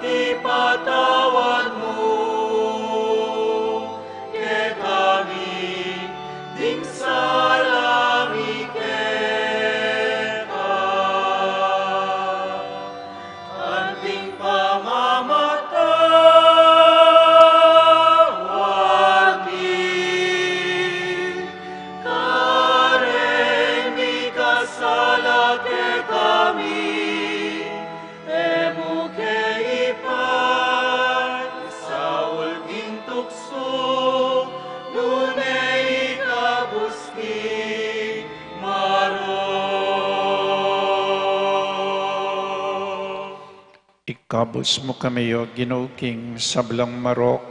Ipatawad mu kekami ding sala mi keka, anting pamamatawad mi kareng mikasala kekami. E mu ke ipaisaul king tuksu, nune ikabus king marok. Ikabus mu kami, O Ginu, king sablang marok.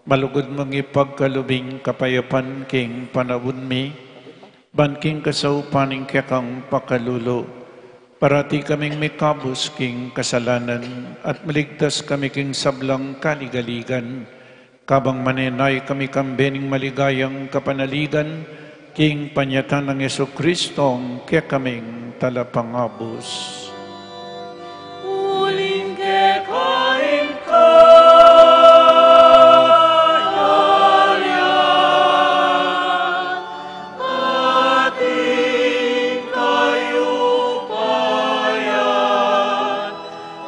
Malugud mung ipagkalub ing kapayapan king panaun mi, ban king kasaupan ning kekang pakalulu, parati kaming mikabus king kasalanan at maligtas kami king sablang kaligaligan, kabang manenaya kami kambe ning maligayang kapanaligan king panyatang nang Jesucristo, kekaming Talapangabus. Uling keka ing kayarian, at ing kayupayan,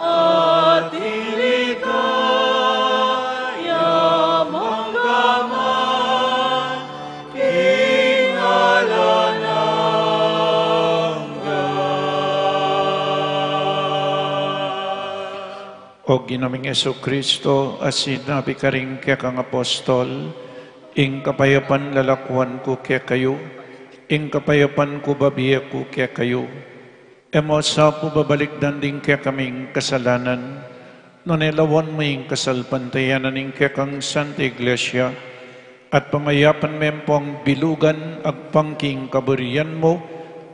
at ing ligaya mangga man king alang angga. O Ginu ming Jesucristo, a sinabi karing kekang apostol, ing kapayapan lalakwan ku kekayu, ing kapayapan ku bibie ku kekayu. E mu sa pu babalikdan ding kekaming kasalanan, nune lawan mu ing kasalpantayanan ning kekang Santa Iglesia, at pamayapan me ampong bilugan agpang king kaburian mu,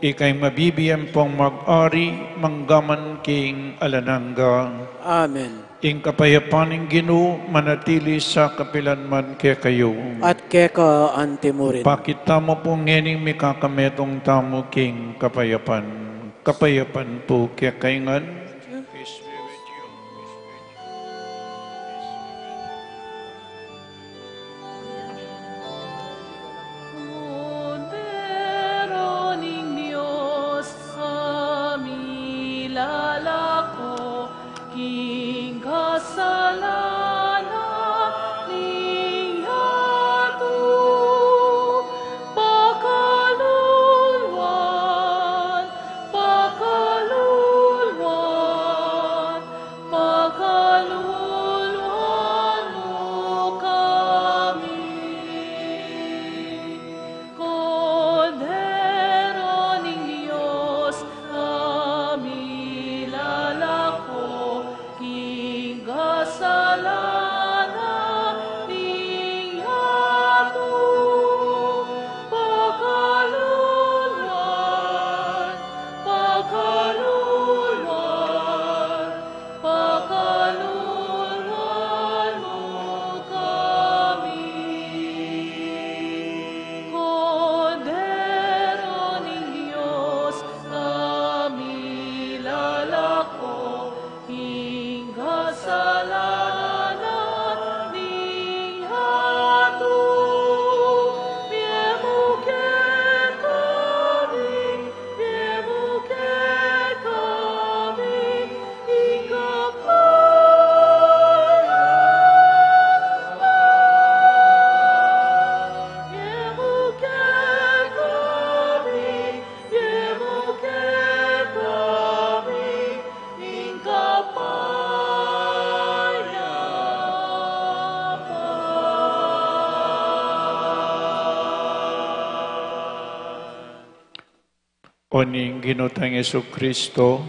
ika ing mabibie ampong mag-ari mangga man king alang angga. Amen. Ing kapayapan ning Ginu manatili sa kapilan man kekayu. At keka anti mu rin. Pakit tamu pu ngening mikakametung tamu king kapayapan. Kapayapan pu kekayu ngan. Kordero ning Dios, a milalako king kasalanan ning yatu, pakaluluan, pakaluluan, pakaluluan mu kami. Kordero ning Dios, a milalako king kasalanan ning yatu, pakaluluan, pakaluluan, pakaluluan mu kami. Kordero ning Dios, a milalako king kasalanan ning yatu, bie mu kekami, bie mu kekami, ing kapayapan. Bie mu kekami, bie mu kekami, ing kapayapan. O ning Ginu tang Jesucristo,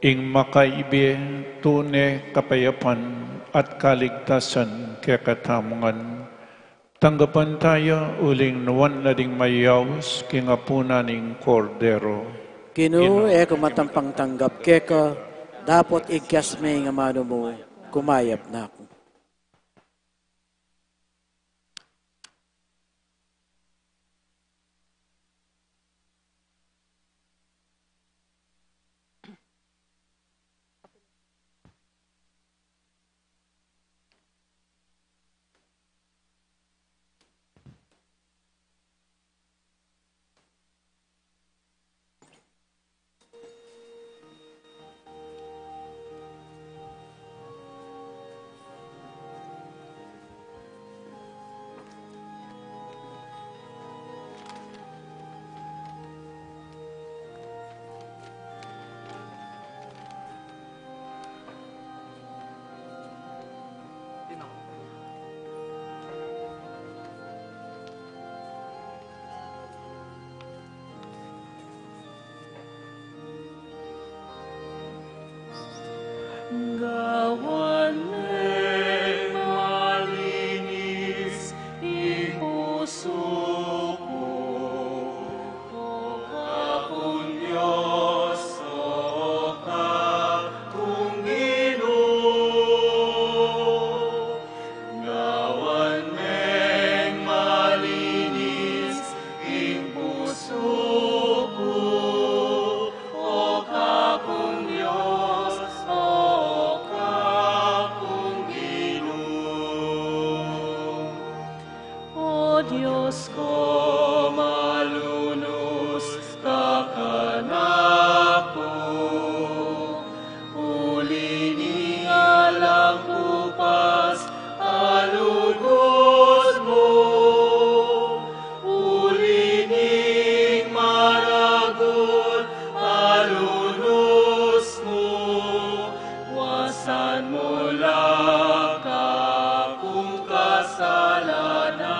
ing makaibie tune kapayapan at kaligtasan kekatamu ngan. Tanggapan taya uling nuan na ding mayaus king apunan ning Kordero. Ginu, e ku matampang tanggap keka, dapot ikyas me ing amanu mu, kumayap na ku. ko malunus ka kanaku, uli ning alang kupas a lugud mu, uli ning maragul a lunus mu, wasan mu la kakung kasalanan.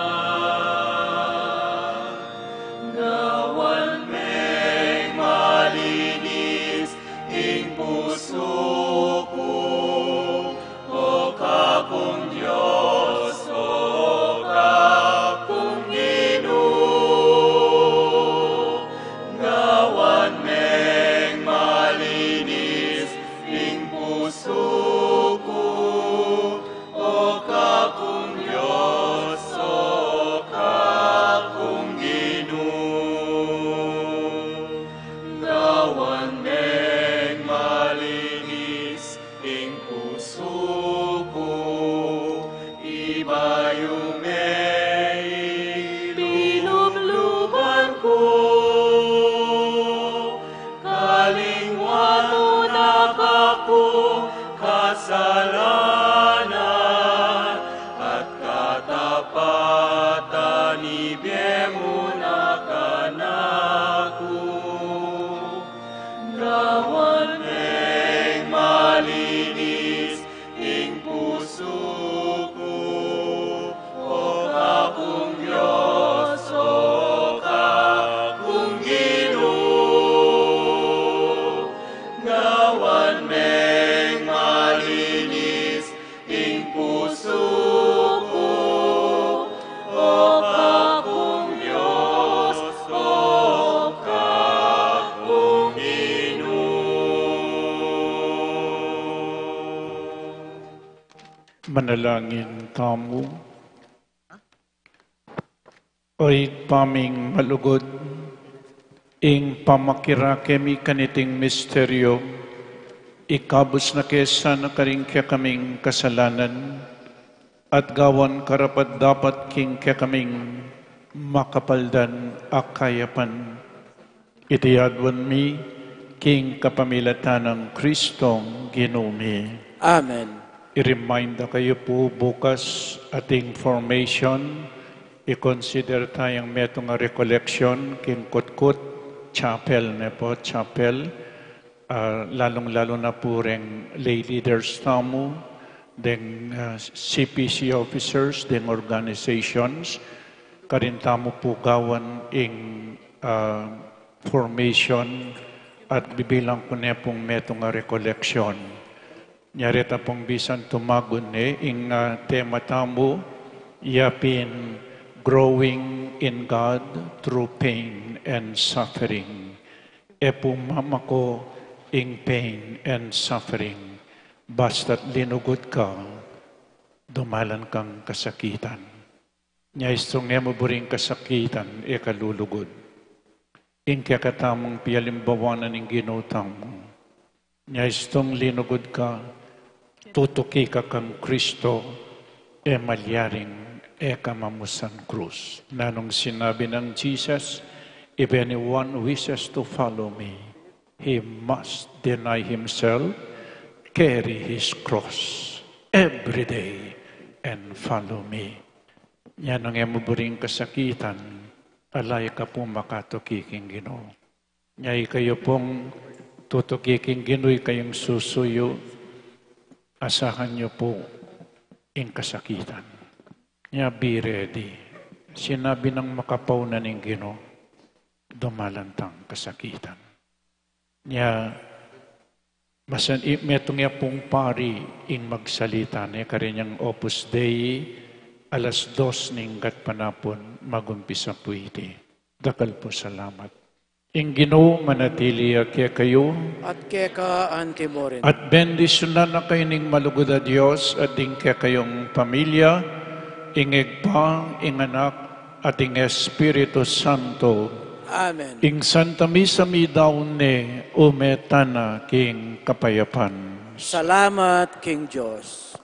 Gawan meng malinis ing pusu ku, O Kapung Dios, O Kapung Ginu. Gawan meng malinis ing pusu ku, O Kapung Dios, O Kapung Ginu. Gawan meng malinis ing pusu ku, ibayu me ing lubluban ku. Kalingwan mu na kakung kasalanan, at katapatan ibie mu na kanaku. Gawan meng malinis ing pusu ku, O Kapung Dios, O Kapung Ginu. Gawan meng malinis ing pusu ku, O Kapung Dios, O Kapung Ginu. Manalangin tamu. O Ibpa ming malugud, ing pamakirake mi kaniting misteryo, ikabus na ke sana karing kekaming kasalanan, at gawan karapat-dapat king kekaming makapaldan a kayapan. Iti aduan mi king kapamilatan nang Kristong Ginu mi. Amen. I-remind da kayu pu, bukas ating formation, i-consider tayang metung a recollection king Kutkut Chapel, ne pu, Chapel, ah, lalung-lalu na pu reng lay leaders tamu, deng, ah, C P C officers, deng organizations, karin tamu pu gawan ing, ah, formation at bibilang ku ne pung metung a recollection. Nya reta pung bisan tumagun ne ing, ah, tema tamu, ya pin Growing in God Through Pain and Suffering. E pu mamako ing pain and suffering, basta't linugud ka, dumalan kang kasakitan. Nya istung e mu buring kasakitan, e ka lulugud. Ing kekatamung pialimbawanan ning Ginu tamu. Nya istung linugud ka, tutuki ka kang Kristo, e malyaring e ka mamusan krus. Nanung sinabi nang Jesus, "If anyone wishes to follow me, he must deny himself, carry his cross every day, and follow me." Nya nung e mu buring kasakitan, ala ika pu makatuki king Ginu. Nya ikayu pung tutuki king Ginu, ikayung susuyu, asahan yu pu ing kasakitan. Nya be ready. Sinabi nang makapauna ning Ginu, dumalan tang kasakitan. Nya, masan i-, metung ya pung pari ing magsalita ne karin yang Opus Dei, alas dos ning gatpanapun magumpisa pu iti. Dakal pu salamat. Ing Ginu manatili ya kekayu. At keka anti mu rin. At bendisyunan na kayu ning malugud a Dios, at ding kekayung pamilya, ing Ibpa, ing Anak, at ing Espiritu Santo. Amen. Ing Santa Misa midaun ne, ume tana king kapayapan. Salamat king Dios.